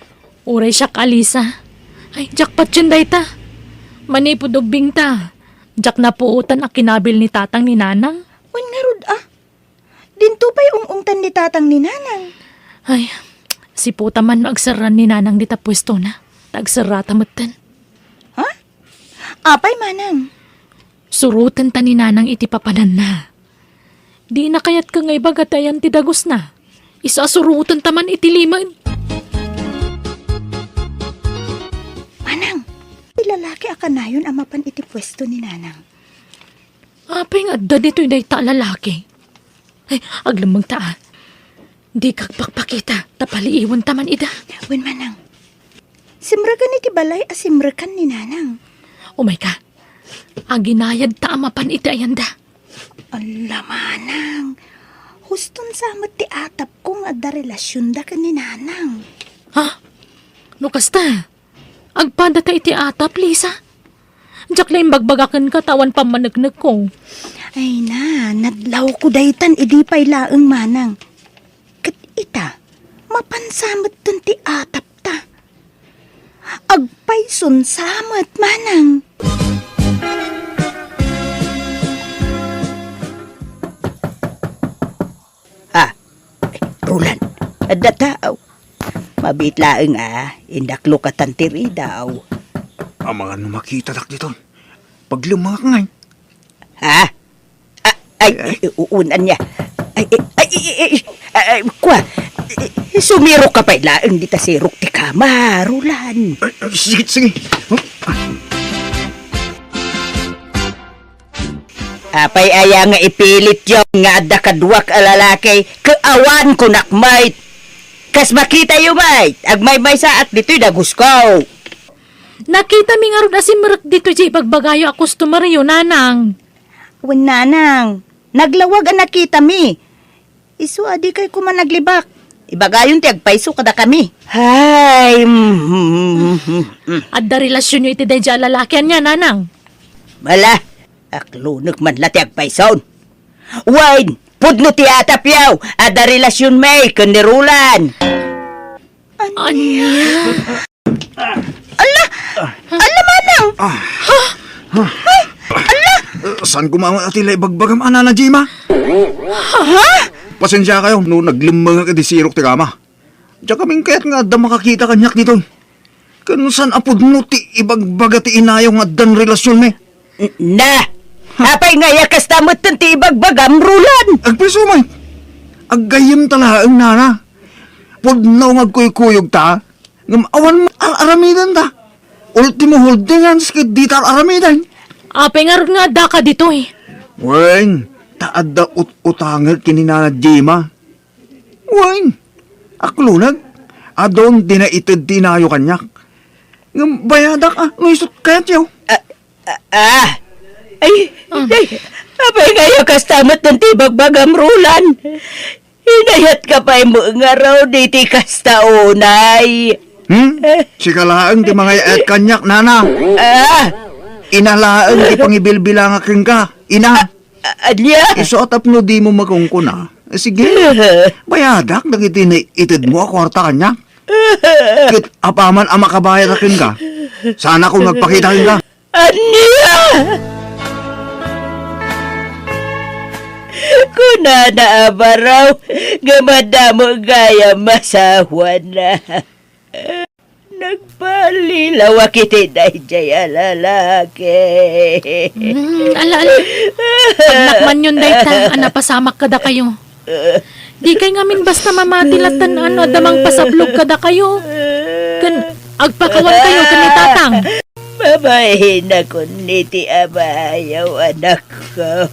Uray siak, Alisa. Ay, diak patien dayta. Manipud ubbingta, diak napuotan a kinabil ni Tatang ni Nanang. Wen ngarud a? Dinto pay ung-ungtan ni Tatang ni Nanang. Ay, siputa man no agserran ni Nanang dita puestona. Ta agserrata metten. Ha? Apay, Manang? Surotenta ni Nanang iti papananna. Dina kayat nga ibaga ti ayan ti dagusna. Isu a surotenta man iti limed. Manang, ti lalaki a kanayon a mapan iti puesto ni Nanang. Apay nga adda ditoy dayta a lalaki? Ay, aglemmengta, a. Dika agpakpakita, ta paliiwenta man ida. Wen, Manang. Simrekan iti balay a simrekan ni Nanang. Umayka. Aginayadta a mapan iti ayanda. Alla, Manang. Huston sa met ti atapko nga adda relasionda ken ni Nanang. Ha? No kasta, agpadata iti atap, Lisa? Diak la imbagbaga kenka ta awan pammaneknekko. Ay na, nadlawko daytan idi pay laeng, Manang. Ket ita, mapan sa metten ti atapta. Agpayson sa met, Manang. Ah, Roland, adda tao. Mabiit laeng a, indaklokatan ti ridaw. Amangan no makitadak ditoy. Paglemmengak ngay. Ha? Ah, ay, ay, uunanna. Ay, ay, ay, ay, ay, ay, ay, kua, eh, sumirok ka pay laeng dita sirok ti kama, Roland. Ay, ay, sige, sige. Huh? Apay aya nga ipilityo nga adda kaduak a lalaki? Ket awan kunak met. Kas makitayo met, agmaymaysaak ditoy dagusko. Nakitami ngarud a simrek ditoy diay ibagbagayo a customeryo, Nanang. Wen, Nanang. Naglawag a nakitami. Isu a dikay koma naglibak. Ibagayon ti agpayso kadakami. Hay, mm, mm, mm, mm. Adda relasionyo iti daydiay a lalaki, ania, Nanang? Ala, aklonek man la ti agpayson. Wen, pudno ti atapyo, adda relasionmi ken ni Roland. Ania? Ala! Ala, Manang! Ah. Ay! Ala! Eh, saan koma met ti la ibagbagam a Nana Jima? Ha? Pasensiakayo no naglemmengak iti sirok ti kama. Diak amin kayat nga adda makakita kaniak ditoy. Ken saan a pudno ti ibagbaga ti inayo nga addan relasionmi? Na! Apay nga aya kasta metten ti ibagbagam, Roland? Agpayso met. Aggayyemta laeng, Nana. Pudno nga agkuykuyogta. Ngem awan met ar-aramidenta. Ultimo holding hands ket dita ar-aramiden. Apay ngarud nga addaka ditoy? Wen, ta adda ut-utangek ken ni Nana Jima. Wen, aklonek, adun ti naited ti inayo kaniak. Ngem bayadak a, no isut kayatyo. Ah, ah, ah. Ay, ah. Ay, apay nga aya kasta metten ti ibagbagam, Roland? Inayatka pay met ngarud iti kasta unay. Hmm? Sika laeng ti mangay-ayat kaniak, Nana. Ah. Ina laeng ti pangibilbilangak kenka, ina. A-, ania? Isu a tapno dimo makunkuna. Eh, sige. Bayadak dagiti naitedmo a kuarta kaniak. Ket apaman a makabayad kenka, saanakon nga agpakita kenka. Ania? Kunana a baro nga madamo gayam asawana. Nagpallilawak iti daydiay a lalaki. Hmm, ala, ala. Pagnakanyon dayta a napasamak kadakayo. Dikay ngamin basta mamati latta no adda mangpasablog kadakayo. Ken agpakawankayo ken ni Tatang. Mabainakon iti amayo, anakko.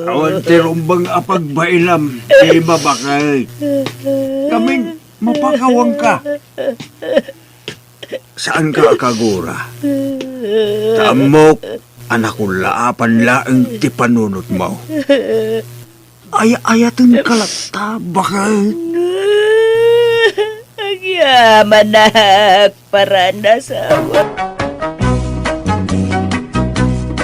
Awan ti rumbeng a pagbainam, Jima, baket. Ngamin, mapakawanka. Saanka a kagura. Ta ammok a nakullaapan laeng ti panunotmo. Ay-ayatenka latta, baket. Agyamanak, paranasawa.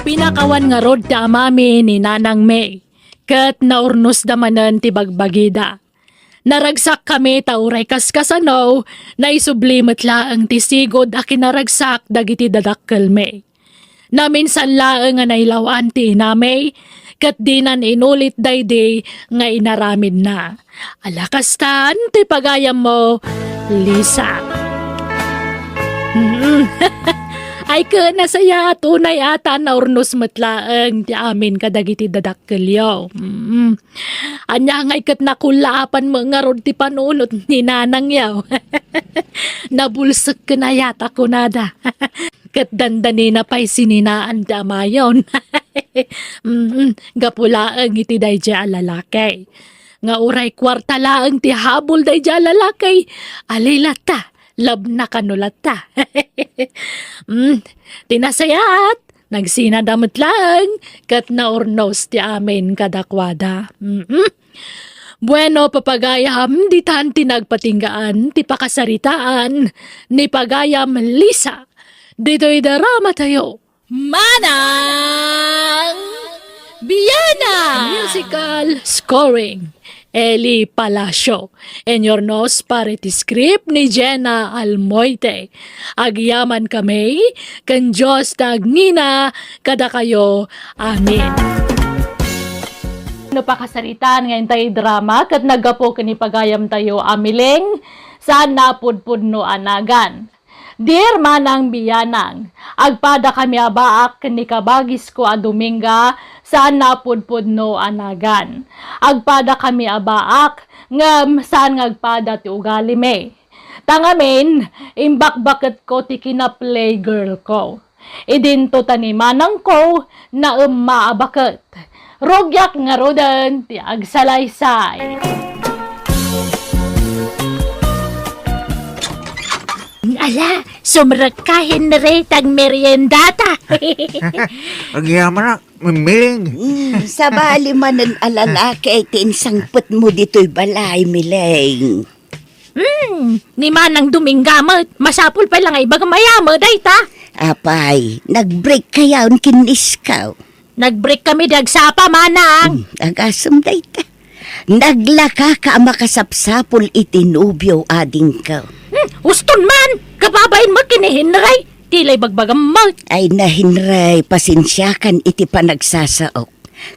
Pinakawan ngarud ti amami ni Nanang May, ket naurnosda manen ti bagbagida. Naragsakkami ta uray kaskasano, naisubli met laeng ti sigud a kinaragsak dagiti dadakkelmi. Naminsan laeng a nailaw-an ti inami, ket dinan inulit daydi nga inaramidna. Ala kastan ti pagayammo, Lisa. Mm. Ay, ket nasayaat unay a ta naurnos met laeng ti amin kadagiti dadakkelyo. Mm. Ania ngay ket nakullaapan met ngarud ti panunot ni nanangyo. Nabulsek ken ayat a kunada. Ket dandanina pay sininaan ti amayon. Mm, gapu laeng iti daydiay a lalaki. Nga uray kuarta laeng ti habol daydiay a lalaki, ali latta, labna kano latta. Mm, ti nasayaat, nagsinada met laeng, ket naurnos ti amin kadakuada. Mm-mm. Bueno, papagayam, ditan ti nagpatinggaan ti pakasaritaan ni pagayam Lisa. Ditoy drama tayo. Manang Biana! Musical scoring, Eli Palacio. Inurnos para iti script ni Jenna Almoite. Agyamankami, ken Dios ti agngina kadakayo. Amen. No pakasaritaan nga intay drama ket naggapu ken ni pagayamtayo a Miling, saan a pudpudno a nagan. Dear Manang Biyanang, agpadakami a baak ken ni kabagisko a Dominga, saan a pudpudno a nagan. Agpadakami a baak, ngem saan nga agpada ti ugalimi. Ta ngamin, imbakbaketko ti kina-playgirlko. Idinto ta ni manangko, naemma a baket. Rugiak ngaruden ti agsalaysay. Ala, sumrekka, Henry, ta agmeriendata. Agyamanak, Miling. Mm, sabali manen a lalaki ti insangpetmo ditoy balay, Miling. Hmm, ni Manang Dominga met, masapul pay la nga ibagam aya met dayta. Apay, nag-break kayaon ken ni iskaw? Nag-break kami di agsapa, Manang. Hmm, agasem dayta. Naglakaka a makasapsapul iti nobio, adingko. Hmm, uston man! Kababain met ken ni Henry. Ti la ibagbagam met. Ay na, Henry, pasensiakan iti panagsasaok.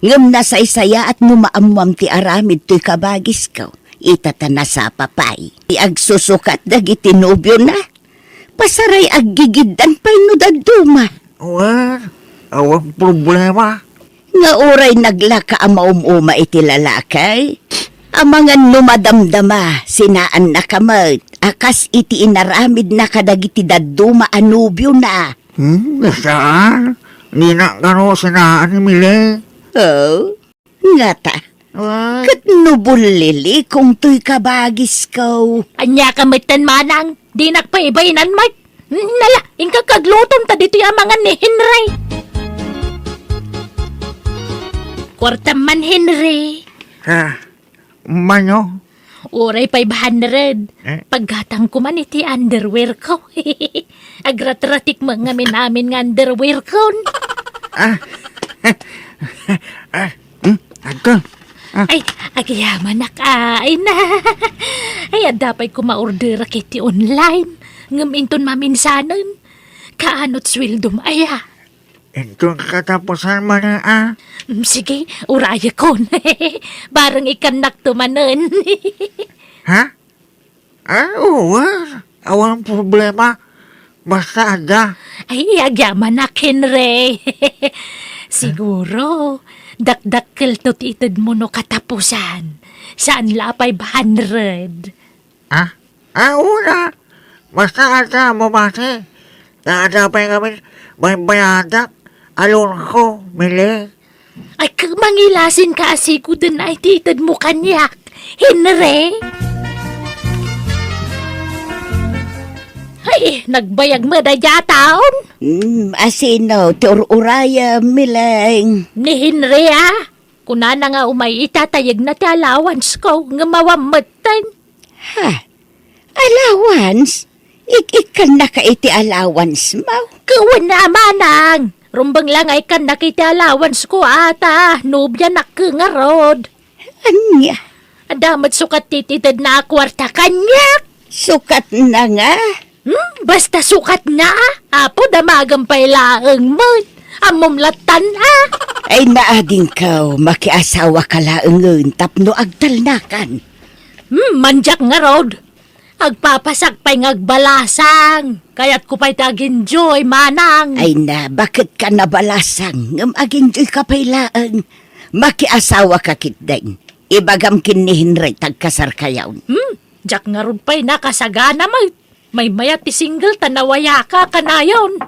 Ngem nasaysayaat no maammoam ti aramid toy kabagisko. Ita ta nasapa pay ti agsusukat dagiti nobiona. Pasaray aggigiddan pay no dadduma. Wen, awan problema. Nga uray naglaka a maum-uma iti lalaki, amangan no madamdama, sinaannaka met a kas iti inaramidna kadagiti dadduma a nobiona. Hmm, saan? Dinak kano sinaan ni Mile. Oh, ngata. Ah. Ket no bullilikong toy kabagisko. Ania ka metten, Manang? Dinak pay ibain met. Nala, inka kaglutom ta ditoy amangan ni Henry. Kuartam man, Henry. Ah, mano? Uray five hundred. Eh? Paggatangko man iti underwear ko. Agratratik met ngamin-amin nga underwear kon. Ah. Ah, hmm, agko. Ah. Ay, agyamanak, ay na. Ay, adda pay koma orderak iti online. Ngem inton maminsanen, kaanot sueldom aya? Inton katapusan manen, ah. Mm, sige, urayekon. Bareng ikannakto manen. Ha? Ah, oo, ah. Awan problema. Basta adda. Ay, agyamanak, Henry. Siguro, dakdakkelto ti itedmo no katapusan. Saan la a five hundred. Ah? Ah, una. Basta adda, mabati. Ta adda pay ngamin baybayadak. Alonko, Mile. Ay, ka-, mangilasin ka a siguden ay ti itedmo kaniak, Henry. Ay, nagbayag met dayta a taon. Hmm, asino ti ur-urayem, Mileng? Ni Henry, ah. Kunana nga umay ita ta yegna ti allowance ko, ngem awan metten. Ha? Allowance? Ik-ikkannaka iti allowance mo? Wen a, Manang! Rumbeng la nga ikkannaka iti allowance ko, ata. Nobianak ngarud. Ania? Adda met sukat ti itedna a kuarta kaniak. Sukatna nga? Hmm, basta sukatna, a. Apo, damagem pay laeng met. Ammom lattan, a. Ay, naadingko, makiasawaka laengen tapno agtalnakan. Hmm, mandiak ngarud. Agpapasak pay nga agbalasang. Kayatko pay ti ag-enjoy, Manang. Ay na, baket ka nabalasang, ngem ag-enjoy ka pay laeng. Makiasawaka ketdin. Ibagam ken ni Henry ta agkasarkayon. Hmm, diak ngarud pay nakasagana met. Maymayat ti single ta nawayaka kanayon.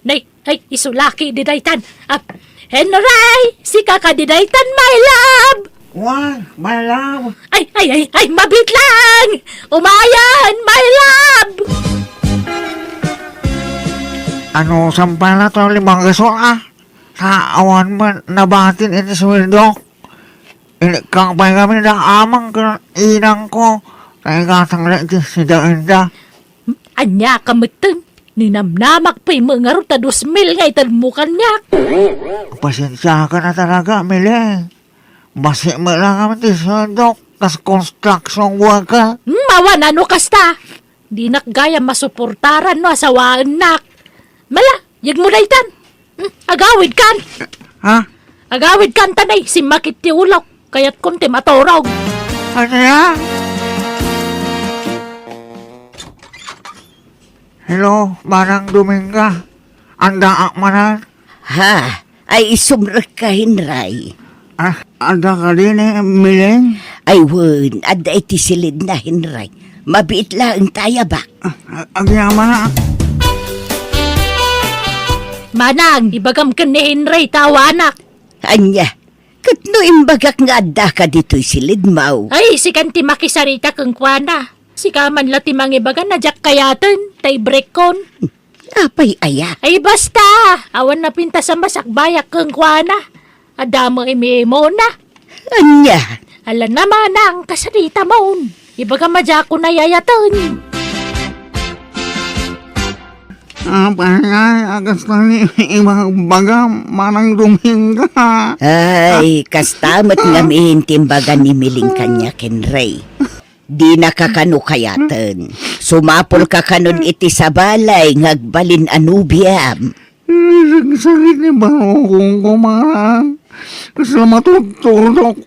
Nay, ay, isu la ketdi daytan. Ah, Henry, sika kadi daytan, my love? Why, my love? Ay, ay, ay, ay, mabiit lang! Umayen, my love! Ano, sampay na to, limang gasol, ah? Sa awan man, nabatin iti suweldo. Inikkang pay kami da amang ken inangko. Kay gatang na iti sida inda. Ania ka metten? Ninamnamak pay met ngarud ta dos mil nga itedmo kaniak. Pasensiakan a talaga, Mile. Basi met lang kami ti sueldok, kas construction worker. Hmm, awan ano kasta. Dinak gayam masuportaran no asawaennak. Mala, yegmo daytan. Hmm, agawidkan. Ha? Agawidkan ta nay, simmakit ti ulok. Kayatkon ti maturog. Ano ya? Hello, Manang Dominga. Addaak manen? Ha? Ay, sumrekka, Henry. Ah, adda kadi ni Miling? Ay, wen, adda iti silidna, Henry. Mabiit laeng ta ayabak. Ah, agyamanak. Manang, ibagam ken ni Henry ta awanak. Ania? Ket no imbagak nga addaka ditoy silidmo? Ay, sikan ti makisarita kenkuana. Sika man la ti mangibaga na diak kayaten, ta ibrekkon. Apay aya? Ay, basta! Awan napintas a masakbayak kenkuana. Adda met imimuna. Ania? Ala na, Manang, kasaritamon. Ibagam a diakon ayayaten. Apay aya, kasta ni ibagbagam, Manang Dominga. Ay, kasta met ngamin ti imbaga ni Miling kaniak, Henry. Dinaka kano kayaten. Sumapulka kanon iti sabali nga agbalin a nobiam. Sagsagit ni barukongko, Manang. Kasla matuturdok.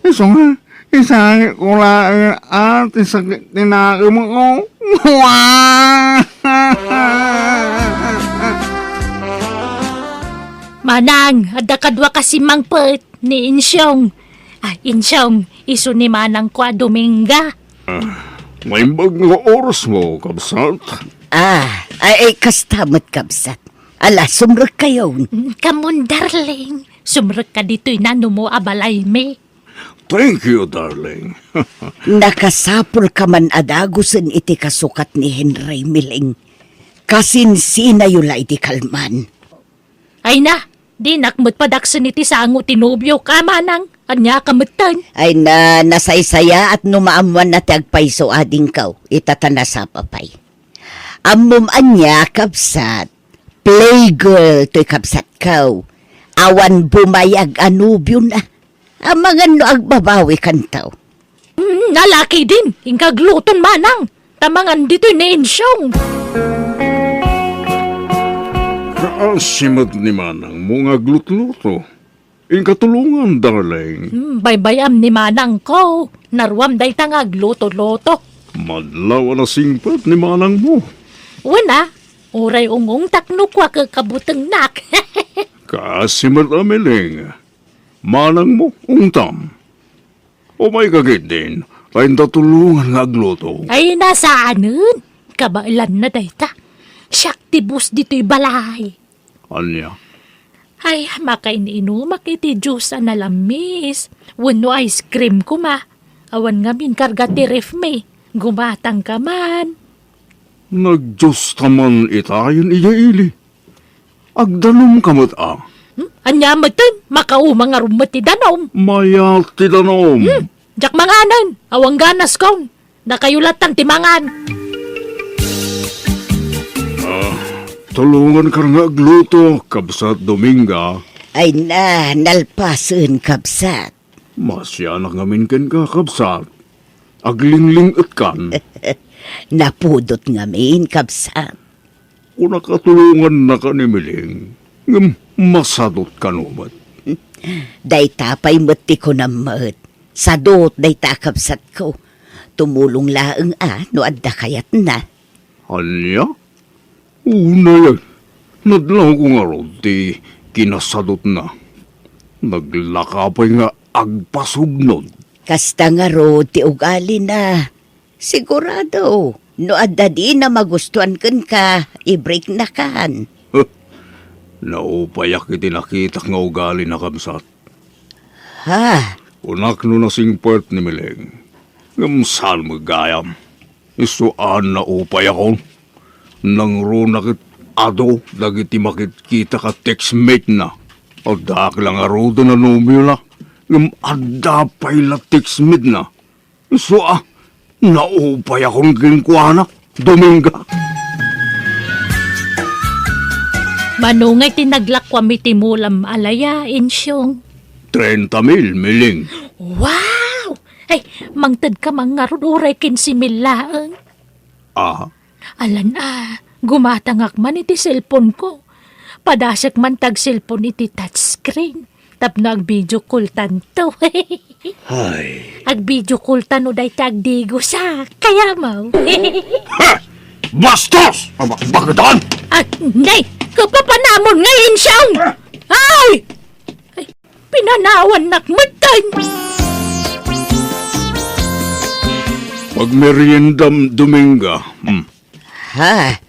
Isu nga, isangitko laeng a ti sakit ti nakemko. Manang, adda kadua ka simmangpet ni Insyong. Ah, Insyong, isu ni manangko a Dominga. Ah, naimbag nga orasmo, kabsat. Ah, ay, ay, kasta met, kabsat. Ala, sumrekkayon. Mm, kamon, darling. Sumrekka ditoy nanumo a balaymi. Thank you, darling. Nakasapulka man a dagusen iti kasukat ni Henry, Miling. Kasinsinayo la iti kalman. Ay na, dinak met padaksen iti sango ti nobiok, a manang, ania ka metten? Ay na, nasaysayaat no maammoanna ti agpayso adingko, ita ta nasapa pay. Ammom ania, kabsat? Playgirl toy kabsatko. Awan bumayag a nobiona. Amangan no agbabawikanto. Mm, nalaki din, inka agluton manang. Ta mangan ditoy ni Insyong. Kaasi met ni manangmo nga aglutluto. Inka tulongan, darling. Hmm, baybay-am ni manangko. Naruam dayta nga agluto-luto. Madlaw a nasingpet ni manangmo. Wen a, uray ungongtak no kua kakabutengnak. Kaasi met a Miling. Manangmo, ungtam. Umayka ketdin, ta inta tulongan nga agluto. Ay, nasaanen. Kabaelanna dayta. Siak ti boss ditoy balay. Ania? Ay, makain-inumak iti juice a nalamis. Wenno ice cream koma. Awan ngamin karga ti ref mi. Gumatangka man. Nagjusta man itayen idiay ili. Agdanumka met a. Hmm? Ania metten? Makauma ngarud met ti danum. Mayat ti danum. Hmm, diak manganen. Awan ganaskon. Dakayo lattan ti mangan. Ah, tulonganka nga agluto, kabsat Dominga. Ay na, nalpasen, kabsat. Masianak ngamin kenka, kabsat. Aglingling-etkan. Napudot ngamin, kabsat. Kunak a tulongannaka ni Miling, ngem masadot kano met. Dayta pay met ti kunam met. Sadot dayta a kabsatko. Tumulong laeng a no adda kayatna. Ania? Unay, nadlawko ngarud ti kinasadotna. Naglaka pay nga agpasubnod. Kasta ngarud ti ugalina. Sigurado, no adda dina magustuan kenka, ibreaknakan. Huh, naupayak iti nakitak nga ugalina, kabsat. Ha? Kunak no nasingpet ni Miling. Ngem saan met gayam. Isu a naupayakon. Nangruna ket adu dagiti makitkitak a textmate-na. Addaak la ngaruden a nobiona. Ngem adda pay la textmate-na. Isu a, naupayakon kenkuana, Dominga. Mano ngay ti naglakuam iti mulam a laya, Insyong? Trenta mil, Miling. Wow! Ay, mangtedka man ngarud uray kinse mil laeng. Ah? Alan a, gumatangak man iti cellphone-ko. Padasek man ti agcellphone iti touchscreen. Tapno agvideo call-tanto. Ay. Agvideo call-ta no dayta agdigosak. Kayamaw. Ha! Bastos! Abakbaketan! Ah, nay, kapapanamon nga, Insyong! Ah! Ay! Ay, pinanawannak metten! Pagmeriendam, Dominga. Hmm. Ha?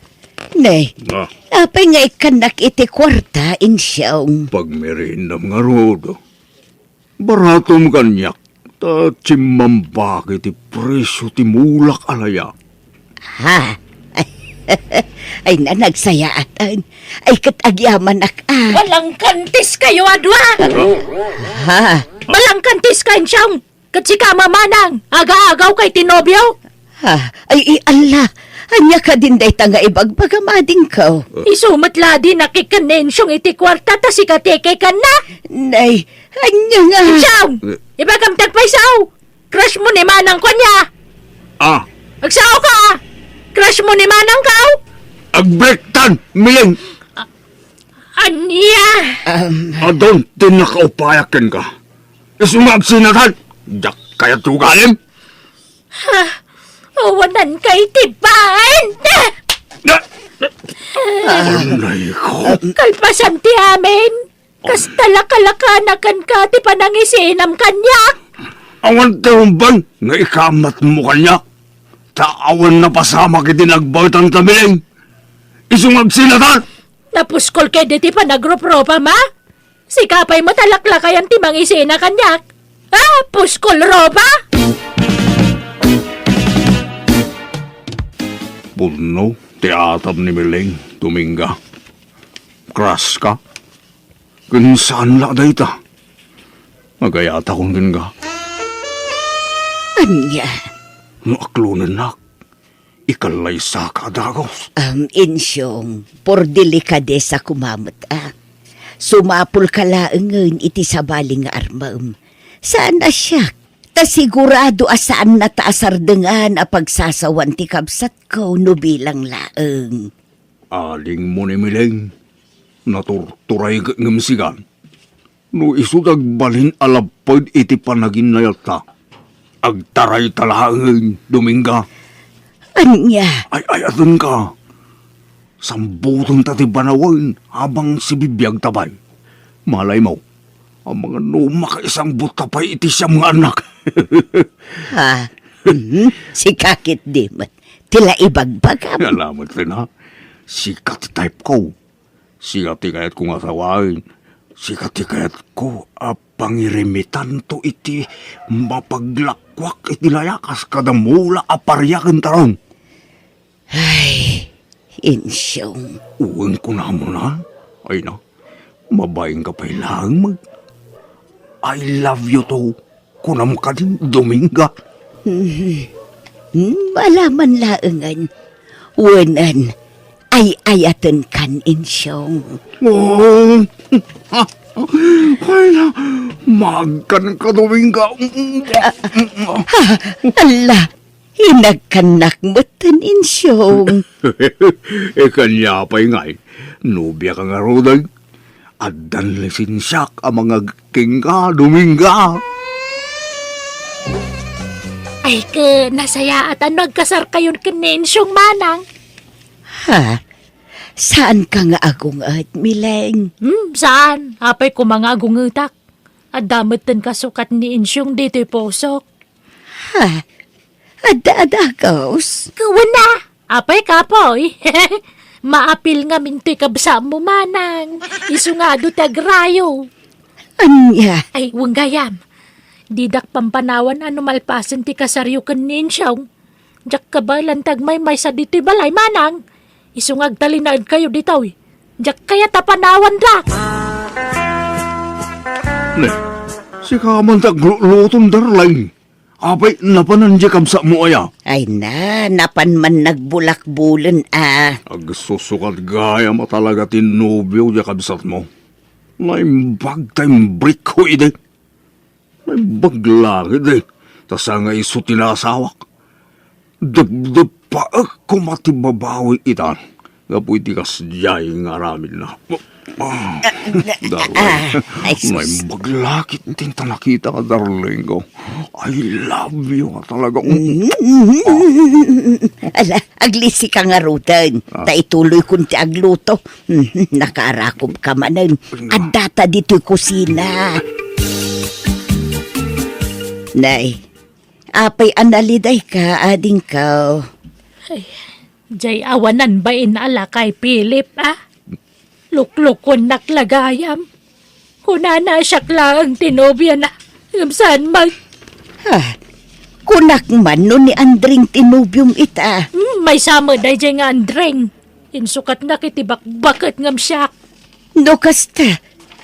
Nay, Ah. apay nga ikkannak iti kuarta, Insyong? Pagmeriendam ngarud. Baratom kaniak, ta chimmambak iti presio ti mulak a layak. Ha? Ay na, nagsayaatan. Ay, ket agyamanak, a. Balangkantis kayo a dua! Ha? Balangkantis ka, Insyong! Ket sika, Manang, agaagaw kay ti nobio? Ha? Ay, i-, alla! Ania kadin dayta nga ibagbagam, adingko? Isu met la di nakikennensiong iti kuarta ta sika ti ikikenna? Nay, ania nga? Insyong! Eh. Ibagam ti agpayso! Crush mo ni Manang ko ania? Ah. Agsao ka! Crush mo ni Manang ka? Agbektan, Miling! Ania? Um, Adun ti nakaupayak kenka. Isu nga agsinatan, diak kayat ti ugalim. Ha? Awanan kay ti baen! Na, anay ko. Kalpasan ti amin, kasta la kalakanakan ka ti panangisinam kaniak. Awan ti rumbeng nga ikamat mo kaniak. Ta awan napasamak iti nagbaetan ta, Miling. Isu nga agsinatan. Napuskol kadi ti panagrupropa, ma? Sika pay met a laklakayan ti mangisina kaniak. Ah, puskol ropa! Pudno ti atam ni Miling, Dominga. Crush ka? Ken saan la dayta? Agayatakon kenka. Ania? No aklonennak, ikallaysaka a dagus. Am, Insyong, por delikadesa koma met, a. Sumapulka laengen iti sabali nga armem. Saan a siak, ta sigurado a saannata a sardengan a pagsasawan ti kabsatko no bilang laeng. Adingmo ni Miling, naturturay ket ngem sigan. No isu ti agbalin a lapped iti panaginnayatta, agtarayta laengen, Dominga. Ania? Ay, ay, adunka. Sambutenta ti banawen habang sibibiagta pay. Malay mo, amangan no makaisangbutta pay iti siam nga annak. Ha? Mhm. Sika ketdi met ti la ibagbagam. Salamat, Rina. Sika ti type ko. Sika ti kayatko nga asawaen. Sika ti kayatko a pangirimitanto iti mapaglakuak iti layak kas kada mula a paria ken taron. Ay, Insyong. Wen kunamuna, ay na, mabainka pay laeng mag-, "I love you too," kunam kadin, Dominga. Mhm. Hmm, alaman laengen. Wenen, ay-ayatenkan, Insyong. Oh, ay na, maagkan ka, Dominga. Ha, ala, inagkannak metten, Insyong. E, kaniapay ngay, nobiaka ngaruden? Addan lisensiak a mangagkingga, Dominga. Ay, ke, nasayaat a no agkasarkayon ken ni Insyong, Manang. Ha? Saanka nga agunget, Mileng? Hmm, saan? Apay koma nga agungetak. Adda metten kasukat ni Insyong ditoy pusok. Ha? Adda a dagus? Kuwen na! Apay, kapoy! Maapil ngamin toy kabsatmo, Manang. Isu nga adu ti agrayo. Ania? Ay, wen gayam. Didak pampanawan a no malpasen ti kasaryo ken ni Insyong. Diak kabaelan ti agmaymaysa ditoy balay, Manang. Isu nga agtalinaedkayo ditoy. Diak kayat a panawandak. Ne, sika man ti agluton, darling. Apay, napanan diay kabsatmo aya? Ay na, napan man nagbulakbulen a. Agsusukat gayam a talaga ti nobio diay kabsatmo. Naimbag ta imbrikko idi. Naimbag la idi, ta saan nga isu ti naasawak. Depdepaek koma ti babawi ita, gapu iti kasdiay nga aramidna. Ah, darling, ah, ay, sus. Naimbag lakit ti nakita ka, darling ko. I love you ka talaga. Ala, aglisi ka ngaruden. Ah. Ta ituloy kun ti agluto. Nakaarakom ka manen. Ay, nga. Adda ta ditoy kusina. Nay, apay a naliday ka, adingko? Ay, jay awanan bain a lakay, Philip, a? Luklukuennak la gayam. Kunana a siak laeng ti nobiana, ngem saan met. Ha? Kunak man no ni Andring ti nobiom ita. Hmm, maysa met dayjay nga Andring. Insukatnak iti bakbaket ngem siak. No kasta,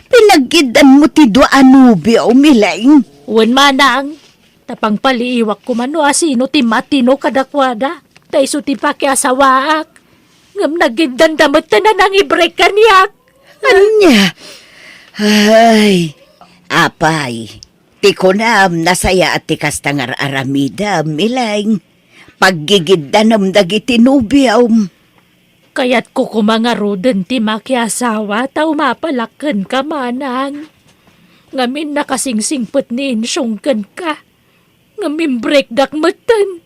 pinaggiddanmo ti dua a nobiom, Mileng? Wen, manang. Ta pangpaliiwak koma no asino ti matino kadakuada, ta isu ti pakiasawaak. Ngem naggiddanda metten a nangibreak kaniak. Ania? Ay, apay, ti kunam, nasayaat ti kasta nga ar-aramidem, Mileng. Paggigiddanem dagiti nobiom. Kayatko koma ngaruden ti makiasawa ta umapalak kenka, manang. Ngamin nakasingsingpet ni Insyong kenka. Ngem imbreakdak metten.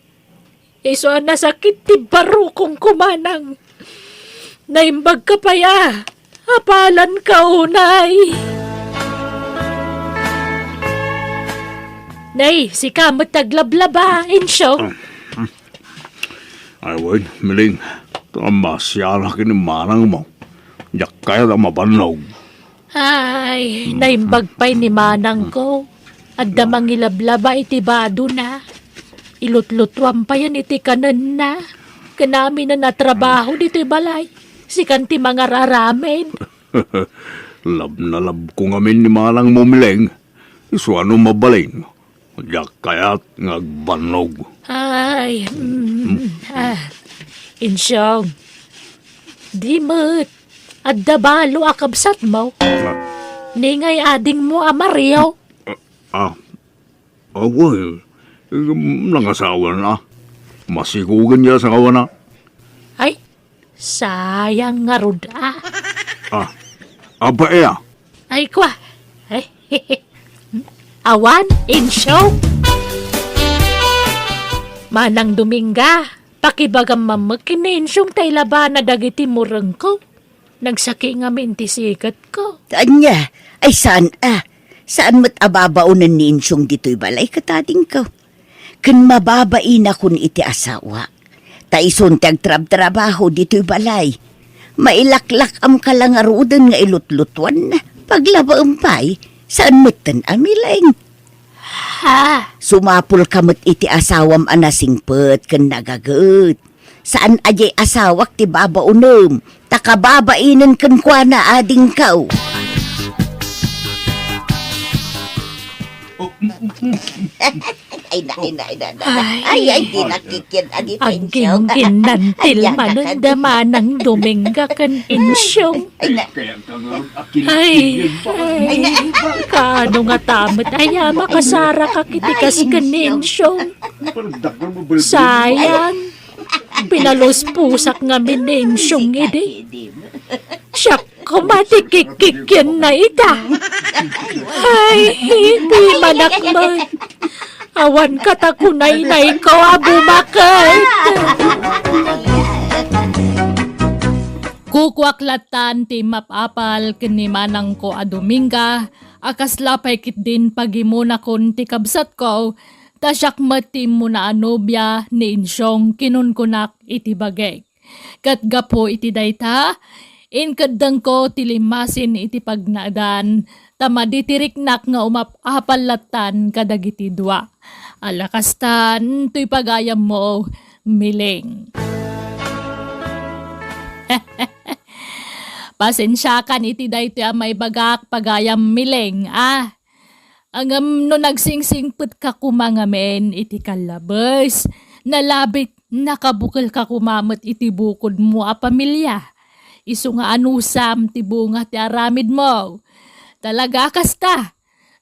Isu a nasakit ti barukongko, manang. Naimbagka pay a apalanka unay. Nay, sika met aglablaba, Insyong. Ay, wen, Mileng, ta masianak ni manangmo. Diak kayat a mabannog. Ay, naimbag pay ni manangko. Adda mangilablaba iti badona. Ilutlutuan payen iti kanenna. Ken aminen a trabaho ditoy balay. Sikan ti mangar-aramid. Love na love ko ngamin ni manangmo, Mileng. Isu a no mabalin, diak kayat nga agbannog. Ay, mm, ah, Insyong, di met, adda balo a kabsatmo? Ah. Ni ngay adingmo a Mario? Ah, ah, ah, wen, nangasawa na. Masikogen ti asawana. Ay, sayang ngarud a. Ah, apay a? Ay, kwa. Ay, awan, Insyong. Manang Dominga, pakibagam man met ken ni Insyong ta ilabana dagiti murengko. Nagsaki ngamin ti siketko. Ania? Ay, saan a? Saan met a babaonen ni Insyong ditoy balay ket adingko? Ken mababainakon iti asawak. Ta isun ti agtrabtrabaho ditoy balay. Mailaklak-amka la ngaruden nga ilutlutuanna. Paglabaem pay, saan metten a Mileng. Ha? Sumapulka met iti asawam a nasingpet ken nagaget. Saan a diay asawak ti babaonem, ta kababainen kenkuana, adingko. Ay, na, ay, na, ay, na, na, na. Ay, ay, di nakikit, adi pa, Insyong. Aggingginantil manen da Manang Dominga ken Insyong. Ay, na. Ay, ay, kaano ngata met aya makasarakak iti kas ken ni Insyong? Sayang. Pinaluspusak ngamin ni Insyong idi. Siak koma ti kikkikienna ita. Ay, di manak met. Awan kata kunaynayko a bumaket. Kukuak lattan ti map-apal ken ni manangko a Dominga, a kasla pay ketdin pagimonakon ti kabsatko, ta siak met ti immuna a nobia ni Insyong kinunkunak iti bagik. Ket gapu iti dayta, inkeddengko ti limmasin iti pagnaedan, ta madi ti riknak nga umap-apal lattan kadagiti dua. Ala kastan, toy pagayammo, Mileng. Pasensiakan iti daytoy a maibagak, pagayam Mileng, a. Ngem no nagsingsingpetka koma ngamin iti kallabes, nalabit, nakabukelka koma met iti bukodmo a pamilia. Isu nga anusam ti bunga ti aramidmo. Talaga a kasta.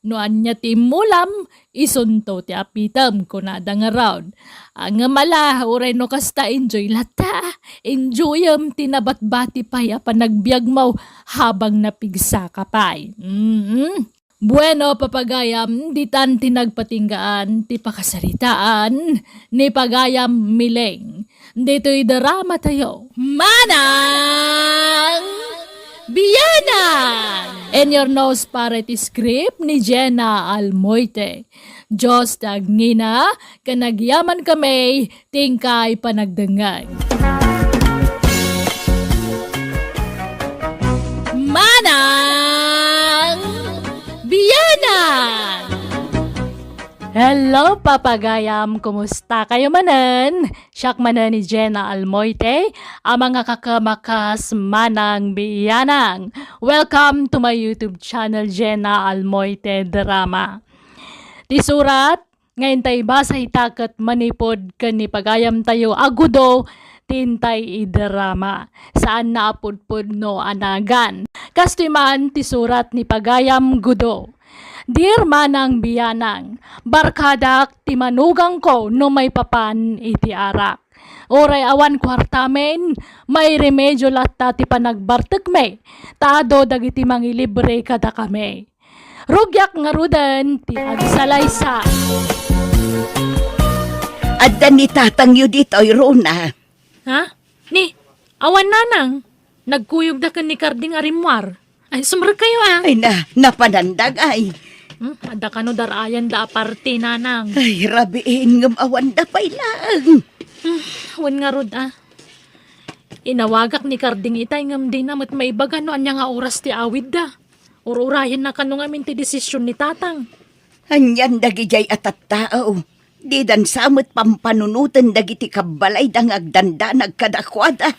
No ania ti immulam, isunto ti apitem, kunada ngarud. Ah, ngem ala, uray no kasta, enjoy latta. Enjoyem ti nabatbati pay a panagbiagmo habang napigsaka pay. Mm. Bueno, papagayam, ditan ti nagpatinggaan ti pakasaritaan ni Pagayam Miling. Ditoy drama tayo. Manang Biyanang! In your nose para iti script ni Jenna Almoite. Diyos ti agngina, ken agyaman kami ti inkay panagdengngeg. Manang Biyanang! Hello, papagayam! Kumusta kayo manen? Siak manen ni Jenna Almoite, a mangakakamakas Manang Biyanang. Welcome to my YouTube channel, Jenna Almoite Drama. Ti surat nga intay ibasa ita ket manipud ken ni pagayamtayo a Gudo ti intay idrama. Saanna a pudpudno a nagan. Kastoy man ti surat ni pagayam Gudo. Dear Manang Biyanang, barkadak ti manugangko no maipapan iti arak. Uray awan kuartamin, mairemedyo latta ti panagbartekmi, ta adu dagiti mangilibre kadakami. Rugiak ngaruden ti agsalaysay. Adda ni tatangyo ditoy, Rona. Ha? Ni, awan nanang. Nagkuyogda ken ni Karding a rimmuar. Ay, sumrekkayo, ah. Ay, na, napanandag, ay. Hmm, adda kano dar-ayanda a parti, nanang. Ay, rabiin ngem awanda pay laeng. Hmm, wen ngarud, ah. Inawagak ni Karding itay ngem dina met maibaga no ania nga oras ti awidda. Ur-urayenna kano ngamin ti desisyon ni tatang. Anian dagidiay a tattao, didan sa met pampanunoten dagiti kabbalayda nga agdandanag kadakuada.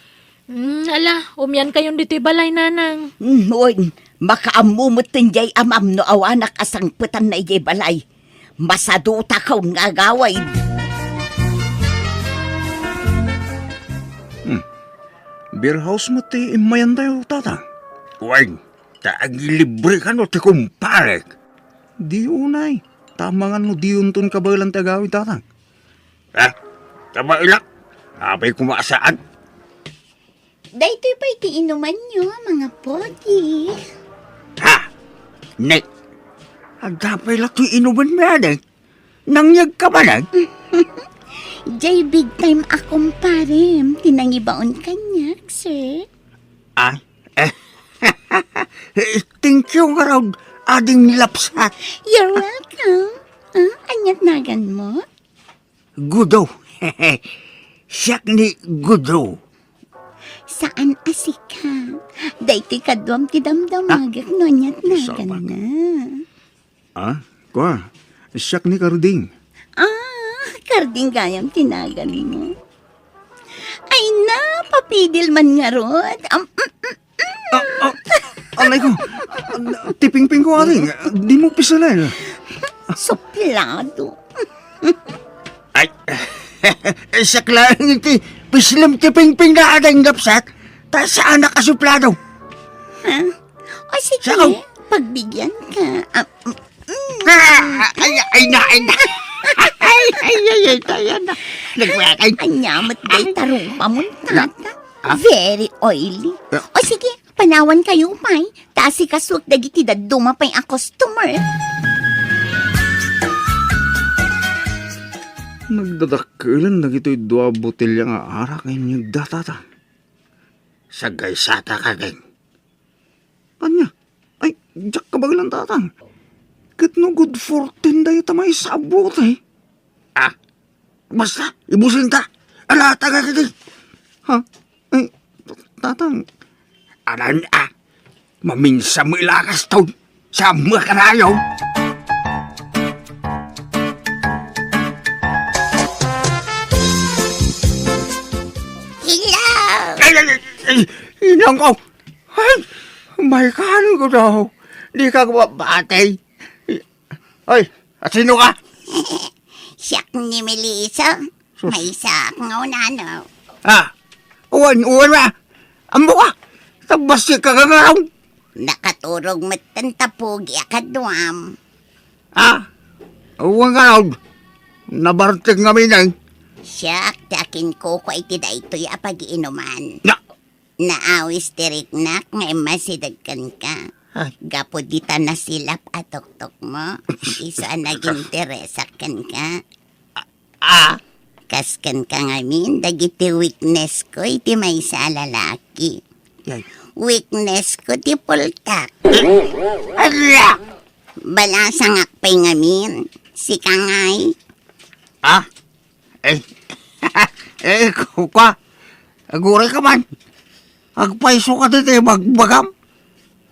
Hmm, ala, umiankayon ditoy balay, nanang. Hmm, wen, makaammo met ten diay amam no awanak a sangpetanna idiay balay. Masadutakon nga agawid. Hmm. Beer house met ti immayantayo, tata? Wen, ta agilibre kano ti kumparek. Di unay. Ta amangan no diyonton kabaelan ti agawid, tatang. Ah, kabaelak. Apay koma a saan? Daytoy pay ti inumanyo, mga pogi. Ha? Ne? Adda pay la ti inumanmi, adi? Nangyegka manen? Jay big time a kumparem ti nangibaon kaniak, sir. Ah? Thank you ngarud, ading lapsat. You're welcome. Ah, aniat naganmo? Gudo. Siak ni Gudo. Saan a sika? Daytoy kaduam ti damdamagek no aniat naganna. Ah, kua, siak ni Karding. Ah, Karding gayam ti naganmo. Ay na, papidil man ngarud. Am, mm, mm, mm. Ah, ah, alay ko. Ti pingpingko, ading. Dimo piselen. Suplado. Ay, siak laeng ti pislem ti pingpingna, ading lapsat. Ta saanak a suplado. Ha? O sige, pagbigyan ka. Ah, mm, mm. Ah, ay, ay na, ay na. Ay, ay, ay, ay, ay, ay, na. Nagwakay. Anya met dayta rupa mo, tata. Ah? Very oily. Ah. O sige, panawan kayo pay. Ta asikasuek dagiti dadduma pay a customer. Nagdadakkelen dagitoy dua botelya nga arak nga inyegda, tata. Sagaysata, Karding. Ania? Ay, diak kabaelan, tatang. Ket no good fortune dayta maysa a bote. Ah, basta, ibusinta. Ala, taga kiti. Ha? Ay, tatang. Anan, ah. Maminsan mo ilakas ton. Saan mo karayo? Hello! Ay, ay, ay, ay, inang ko. Ay, may kan ko daw. Di ka ko mabati. Ay, at sino ka? Siak ni Melissa. Sus. Maysa nga unano. Ah, uwan, uwan na. Ammo ka. Tabas si kagagaraw. Nakaturog met ta pogi a kaduam. Ah, wen ngarud, nabartek ngamin, eh. Siak ti akinkukua iti daytoy a pagiinuman. Na- Naawis ti riknak nga immasideg kenka. Ay. Gapu dita nasilap a tuktokmo, isu a naginteresak kenka. Ah. Kas kenka ngamin, dagiti weakness ko iti maysa a lalaki. Yay. Weakness ko ti pultak. Ala! Balasangak pay ngamin. Sika ngay? Ah? Eh, eh, ku-, kua, aguray ka man. Agpayso ka ditoy bagbagam.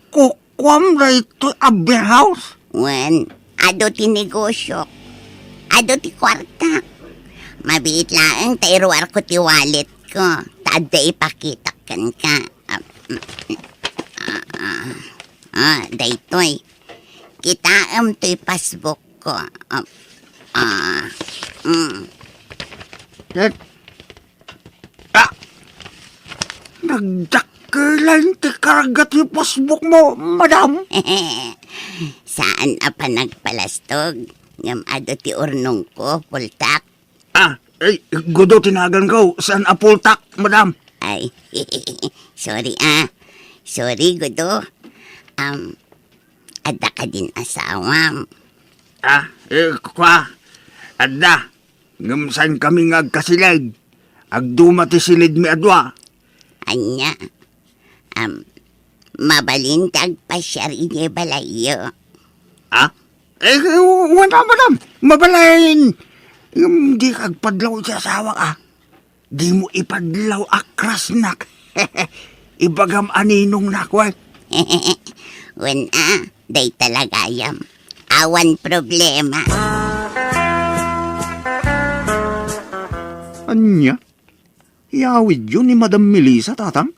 Kukuam daytoy a beer house? Wen, adu ti negosyo. Adu ti kuarta. Mabiit laeng ta iruarko ti wallet ko. Ta adda ipakitak kenka. Ah, mm, mm. Ah, ah. Ah, daytoy. Kitaem toy passbook ko. Ah, ah, mm. Ket, ah, nagdakkelan ti karga ti passbook mo, madam. Saan a panagpalastog, ngem adu ti urnong ko, pultak. Ah, ay, Gudo ti naganko, saan a pultak, madam. Ay, sorry, ah. Sorry, Gudo. Um, Adda kadin asawam? Ah, eh, kua, adda. Ngem saankami nga agkasileg. Agduma ti silidmi a dua. Ania? Am, mabalin ti agpasiar idiay balayyo. Ah? Eh, eh, wala, madam. Mabalin. Ngem dika agpadlaw iti asawak, ah. Dimo ipadlaw a crushnak. Ibagam a ninongnak, wen. Wen a, dayta la gayam. Awan problema. Ania? Iyawidyo ni Madam Melissa, Tatang?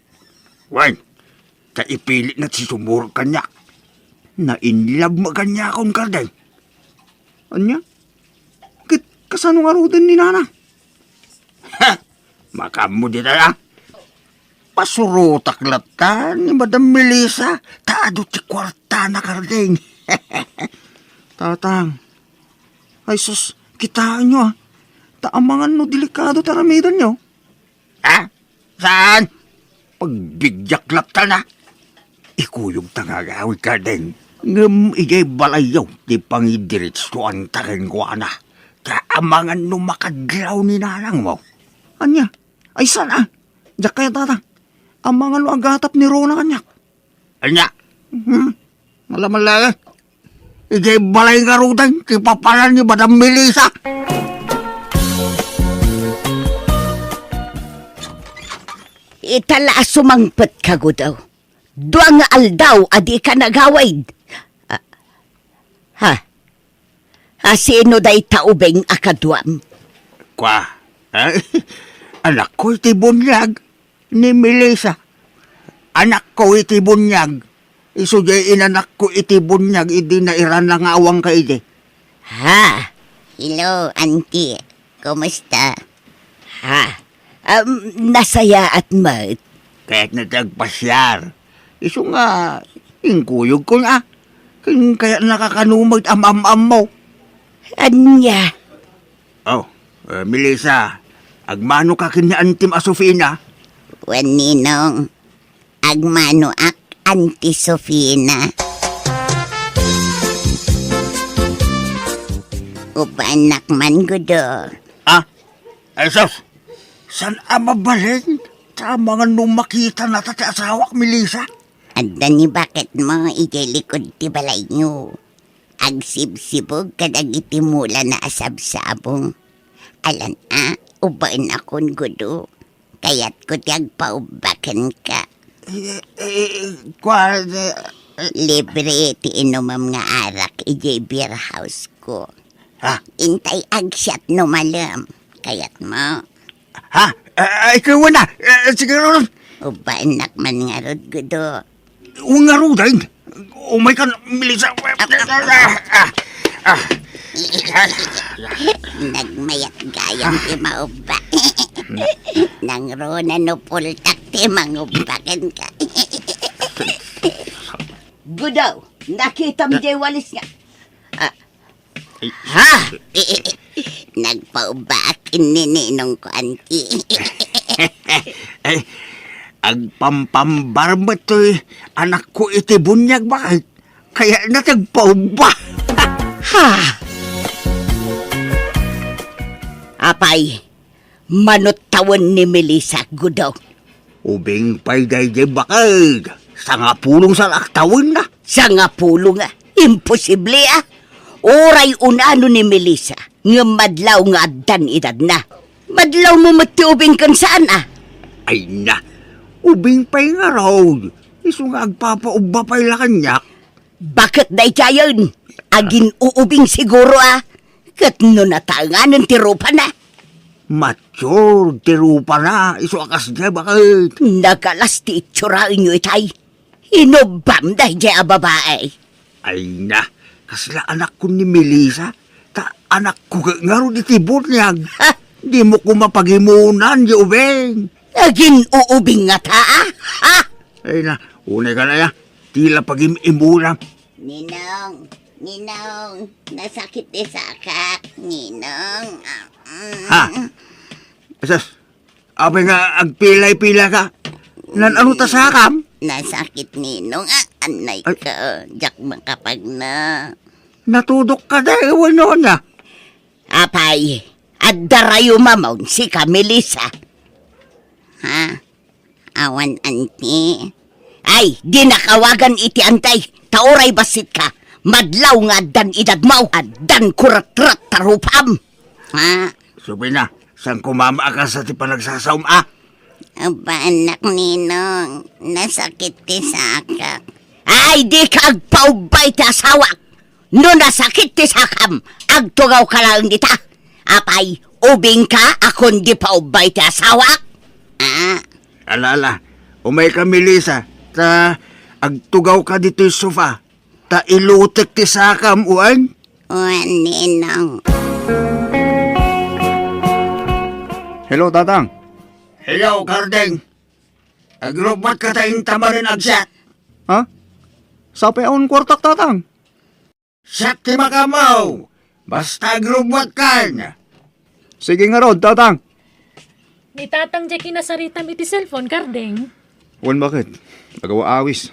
Wen, ta ipilitna ti sumurot kaniak. Na-inlove met kaniakon, Kardeng. Ania? Ket kasano ngaruden ni Nana? Ha! Makaammo dita, a? Pasurotak latta ni Madam Melissa, ta adu ti kuartana, Kardeng. Tatang, ay sus, kitaenyo, a. Ta amangan no delikado ti aramidenyo. Ha? Saan? Pagbidiak latta na. Ikuyogta nga agawid, Kardeng. Ngem idiay balayyo ti pangidiretsuanta kenkuana. Ta amangan no makadlaw ni nanangmo. Ania? Ay, saan a? Diak kayat, Tatang. Amangan no agatap ni Rona kaniak. Ania? Hmm? Malaman laeng. Idiay balay ngaruden ti papanan ni Madam Melissa. Ita la a sumangpet ka, Gudo. Dua nga aldaw a dika nagawid. Ah, ha? A, sino dayta ubing a kaduam? Kua, eh, anakko iti buniag ni Melissa. Anakko iti buniag. Isu diay inanakko iti buniag idi nairana nga awan ka idi. Ha? Hello, auntie. Kumusta? Ha? Um, nasayaat met. Kayatna ti agpasiar. Isu nga, inkuyogkon a. Ken kayatna kakano met am-am-ammo. Ania? Oh, eh, Melissa, agmano ka ken ni Antim a Sofina? Wen, Ninong. Agmanoak, Auntie Sofina. Upaennak man, Gudo. Ah? Ay, sus! Saan a mabalin? Ta amangan no makitana ti asawak, Melissa. Adda ni baketmo idiay likud ti balayyo. Agsibsibog kadagiti mulana a sabsabong. Alan a, ubaenakon, Gudo. Kayatko ti agpaubba kenka. Eh, eh, eh, kua, eh, eh. Libre ti inumem nga arak idiay beer house ko. Ha? Intay agsiat no malem. Kayatmo? Ha? Eh, eh, ikaw na. Eh, sige, Ron. Ubaennak man ngarud, Gudo. Wen ngaruden. Umayka, Melissa. Ah, ah, ah. Nagmayat gayam ti maubba. Nangruna no pultak ti mangubba kenka. Gudo, nakitam diay walis nga. Ah, Ha? Nagpaubbaak ni ninongko, anti. Ay, agpampambar met toy anakko iti buniag, baket. Kayatna ti agpaubba. Ha? Apay, mano tawen ni Melissa, Gudo? Ubing pay daydiay, baket. Sangapulong sa la tawenna. Sangapulong, a? Imposible, a. Uray unano ni Melissa, ngem madlaw nga addan edadna. Madlawmo met ti ubing ken saan, a? Ay na, ubing pay ngarud. Isu nga agpapaubba pay la kaniak. Baket daydiayen, agin-uubing siguro, a. Ket no nataenganen ti rupana. Mature ti rupana, isu a kasdiay, baket. Nagalas ti itsuraenyo itay. Inubbam daydiay a babai. Ay na, kasla anakko ni Melissa, ta anakko ket ngarud iti buniag. Ha? Dimo koma pagimunan, di ubing. Agin-uubing ngata, a? Ha? Ay na, unay ka na ya. Ti la pagim-imunan. Ninong, Ninong, nasakit ti sakak, Ninong. Ah, mm. Ha? Asus, apay nga agpilay-pila ka? Nan ano ta sakam? Nasakit, Ninong. Ah, anay Ay. ka. Diak makapagna. Natudok ka da, wenno na? Apay, adda rayo mamon si Melissa. Ha? Awan, anti. Ay, dinak awagan iti antay, ta uray bassit ka. Madlaw nga addan edadmo, addan kuratrat ta rupam. Ha? Subay na, saan ko mama a kasta ti panagsasaom, a? Abba, anak, Ninong, nasakit ti sakak. Ay, dika agpaubba iti asawak. No nasakit ti sakam, agtugawka laeng dita. Apay, ubingka a kundi paubba iti asawak? Ah. Ala, ala, umayka, Melissa, ta agtugawka ditoy sofa, ta ilutek ti sakam, wen? Wen, Ninong. Hello, Tatang. Hello, Karding. Agrubbuatka ta inta manen agsiat. Ha? Sapay awan kuartak, Tatang. Siak ti makaammo. Basta agrubbuatkan. Sige ngarud, Tatang. Ni Tatang diay kinasaritam iti cellphone, Karding. Wen, baket? Agaw-awis.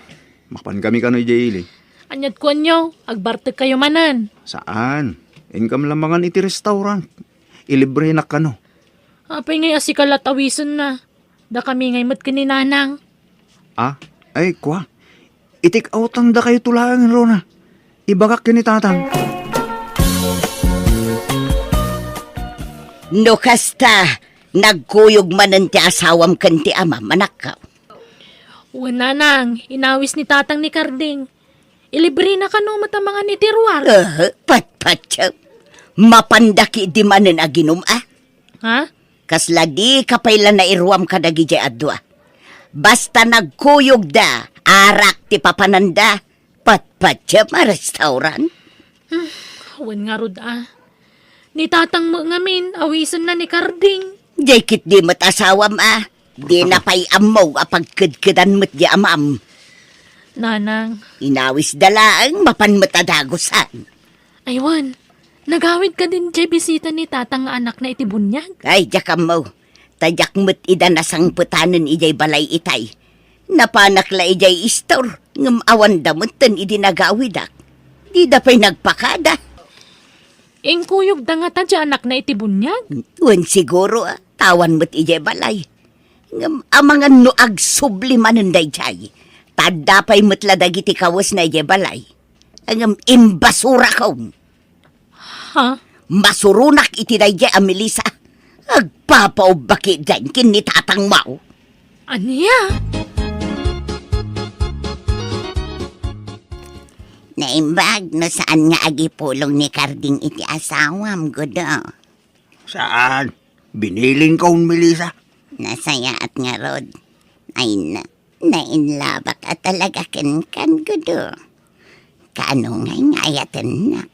Mapankami kano idiay ili. Ania't kuanyo? Agbartekkayo manen? Saan. Inkam la mangan iti restaurant. Ilibrenak kano. Apay ngay a sika la't awisenna? Dakami ngay met ken ni Nanang. Ah? Ay, kua. I-take outandakayo laeng, Rona. Ibagak ken ni Tatang. No kasta, nagkuyog manen ti asawam ken ti amam, anakko. Wen, Nanang, inawis ni Tatang ni Karding. Ilibrena kano met a mangan iti ruar. Eh, patpatyo. Mapanda ketdi manen aginum, a? Ha? Kasla dika pay la nairuam kadagidiay a dua. Basta nagkuyogda, arak ti papananda. Patpatyo a restaurant. Hmm, wen ngarud, a. Ni Tatang met ngamin, awisenna ni Karding. Diay ketdi met asawam, a. Dina pay ammo a pagkedkedan met di amam. Nanang. Inawisda laeng, mapan met a dagusan. Ay, wen, nagawid kadin diay bisita ni Tatang nga anakna iti buniag? Ay, diak ammo. Ta diak met ida nasangpetanen idiay balay itay. Napanak la idiay istor, ngem awanda metten idi nagawidak. Dida pay nagpakada. Inkuyogda ngata diay anakna iti buniag? Wen siguro, a, ta awan met idiay balay. Ngem amangan no agsubli manen daydiay. Ta adda pay met la dagiti kawesna idiay balay. Ngem imbasurakon. Ha? Masuronak iti daydiay a Melissa. Agpapaubba ketdin ken ni Tatangmo. Ania? Naimbag no saan nga agipulong ni Karding iti asawam, Gudo. Saan? Binilinko, Melissa. Nasayaat ngarud. Ay na, nainlabak a talaga kenkan, Gudo. Kaano ngay nga ayatennak?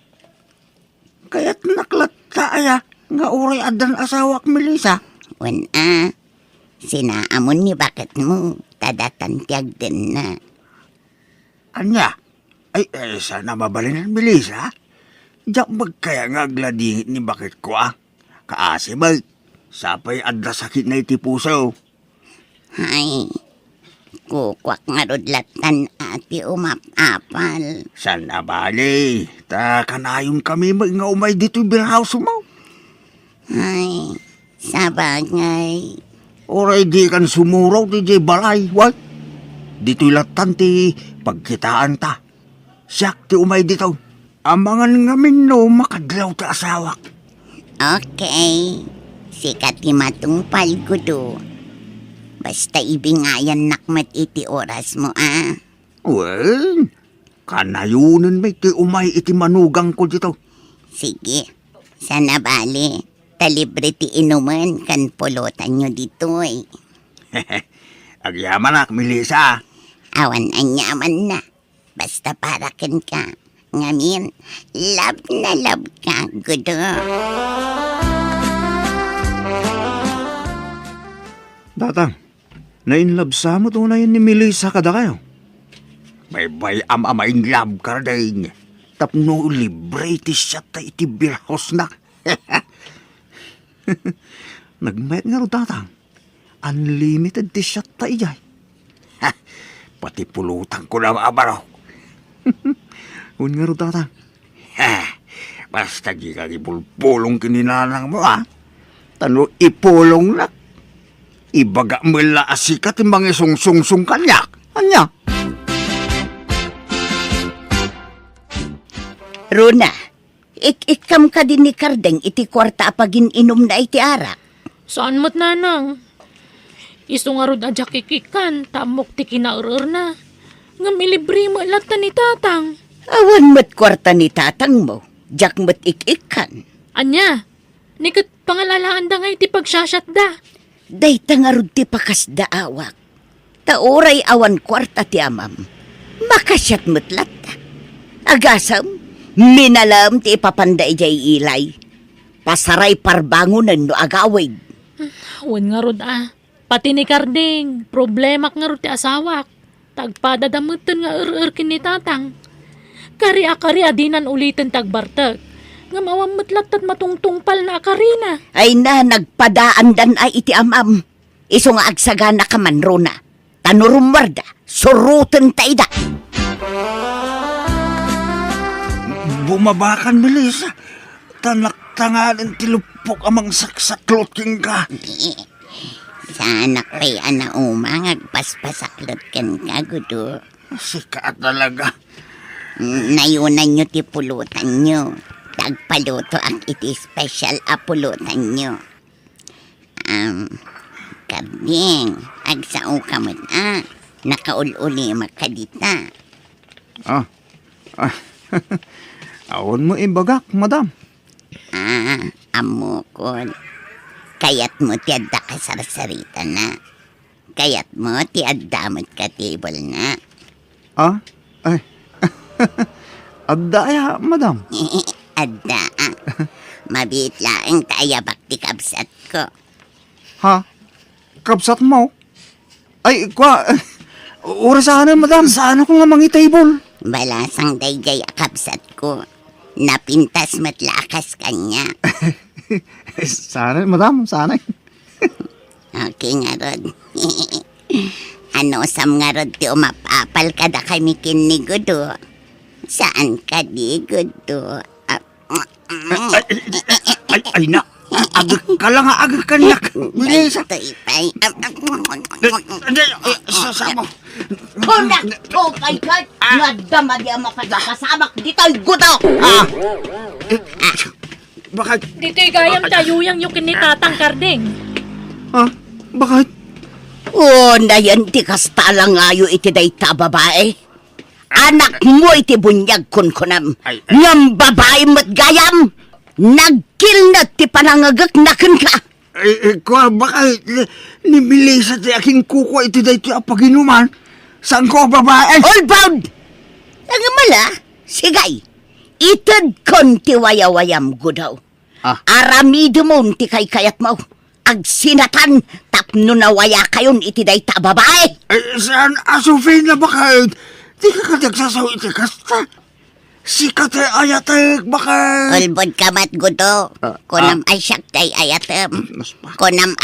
Kayatnak latta aya nga uray addan asawak, Melissa? Wen a, sinaamon ni baketmo, ta datan ti agdenna. Ania? Ay, eh, saan a mabalinen, Melissa? Diak met kaya nga agladingit ni baketko, a? Kaasi met, sapay adda sakitna iti puso. Ay, kukuak ngarud lattan a ti umap-apal. Saan a bali, ta kanayonkami met nga umay ditoy beer house-mo. Ay, sabagay. Uray dikan sumuraw ti diay balay, wen? Ditoy lattan ti pagkitaanta. Siak ti umay ditoy. Amangan ngamin no makadlaw ti asawak. Okay. Sika ti matungpal, Gudo. Basta ibingayannak met iti orasmo, a? Wen, kanayonen met ti umay iti manugangko ditoy. Sige. Saan a bali, ta libre ti inumen ken pulotanyo ditoy. Agyamanak, Melissa. Awan aniamanna. Basta para kenka. Ngamin, love na love ka, Gudo. Tatang, na-in love sa met unayen ni Melissa kadakayo? Baybay-am a ma-in love, Karding. Tapno libre ti siatta iti beer house-na. Nagmayat ngarud, Tatang. Unlimited ti siatta idiay. Ha! Pati pulotangko na maabarok. Wen ngarud, Tatang. Ha! Basta dika agipulpulong ken ni nanangmo, a? Ta no ipulongnak, ibagak met la a sika ti mangisungsungsong kaniak. Ania? Rona, ik-ikkam kadi ni Kardeng iti kuarta a pagin-inumna iti arak? Saan met, nanang. Isu ngarud a diak ik-ikkan, ta ammok ti kinaer-erna. Ngem ilibre met latta ni tatang. Awan met kuarta ni tatangmo, diak met ik-ikkan. Ania? Ni ket pangalalaanda nga iti pagsiasiatda. Dayta ngarud ti pakasda, awak. Ta uray awan kuarta ti amam, makasiat met latta. Agasem, minalem ti ipapanda idiay ilay. Pasaray parbangonen no agawid. Wen ngarud a, pati ni Karding, problemak ngarud ti asawak. Ta agpadada metten nga er-er ken ni tatang. Kari a kari a dinan uliten ti agbartek. Ngem awan met latta ti matungtungpalna a karina. Ay na, nagpadaandan a iti amam. Isu nga agsaganaka man, Rona. Ta no rummuarda, surotenta ida. Bumabakan, Melissa. Ta naktanganen ti luppok a mangsaksaklot kenka. Saanak pay a nauma nga agpaspasaklot kenka, Gudo. Sika talaga. Nayonanyo ti pulotanyo. Ta agpalutoak iti special a pulotanyo. Am, Karding, agsaoka met a, nakaul-ulimak ka dita. Ah, ah, awan mo ibagak, madam. Ah, ammokon. Kayatmo ti adda kasarsaritana. Kayatmo ti adda met ka table na. Ah? Ay. Adda aya, madam? Adda, a. Mabiit laeng ta ayabak ti kabsatko. Ha? Kabsatmo? Ay, kua, uray saan, madam. Saanko nga mangitable. Balasang daydiay a kabsatko. Napintas met la a kas kania. Saan, madam? Saan? Okay ngarud. Anusam ngarud ti umapapal kadakami ken ni Gudo? Saan kadi, Gudo? Ah, ay, ay, ay, ay, ay, na. Agek ka lang, agek ka, nak. Bilis. Toy pay. Hindi, ah, sa, sa mo. Honak, tupay ka. Ah. Nga dama di ang mapagkasabak ditoy, Gudo. Ah. Bakit? Ditoy gayam ti ayuyangyo ken ni Tatang Karding. Ha? Bakit? O, nayan ti kasta langayo iti dayta a babae. Anakmo iti buniag kunkunam. Ay, ay. Ngem babae met gayam. Nagkilned ti panangagekna kenka. Ay, ay, kua, bakit? Ni, ni Melissa ti akinkukua iti daytoy a paginuman. Saanko a babae? All bound! Nangamala, sigay. Itedkon ti wayawayam, Gudo. Ah. Aramidemon ti kaykayatmo. Agsinatan tapno nawayakayon iti dayta a babae. Ay, saan a Sofina, bakit? Dika kadi agsasao iti kasta. Sika ti ayatek, baket. Ulbod ka met, Gudo. Ah, kunam ah. Ay siak ti ay-ayatem. Kunam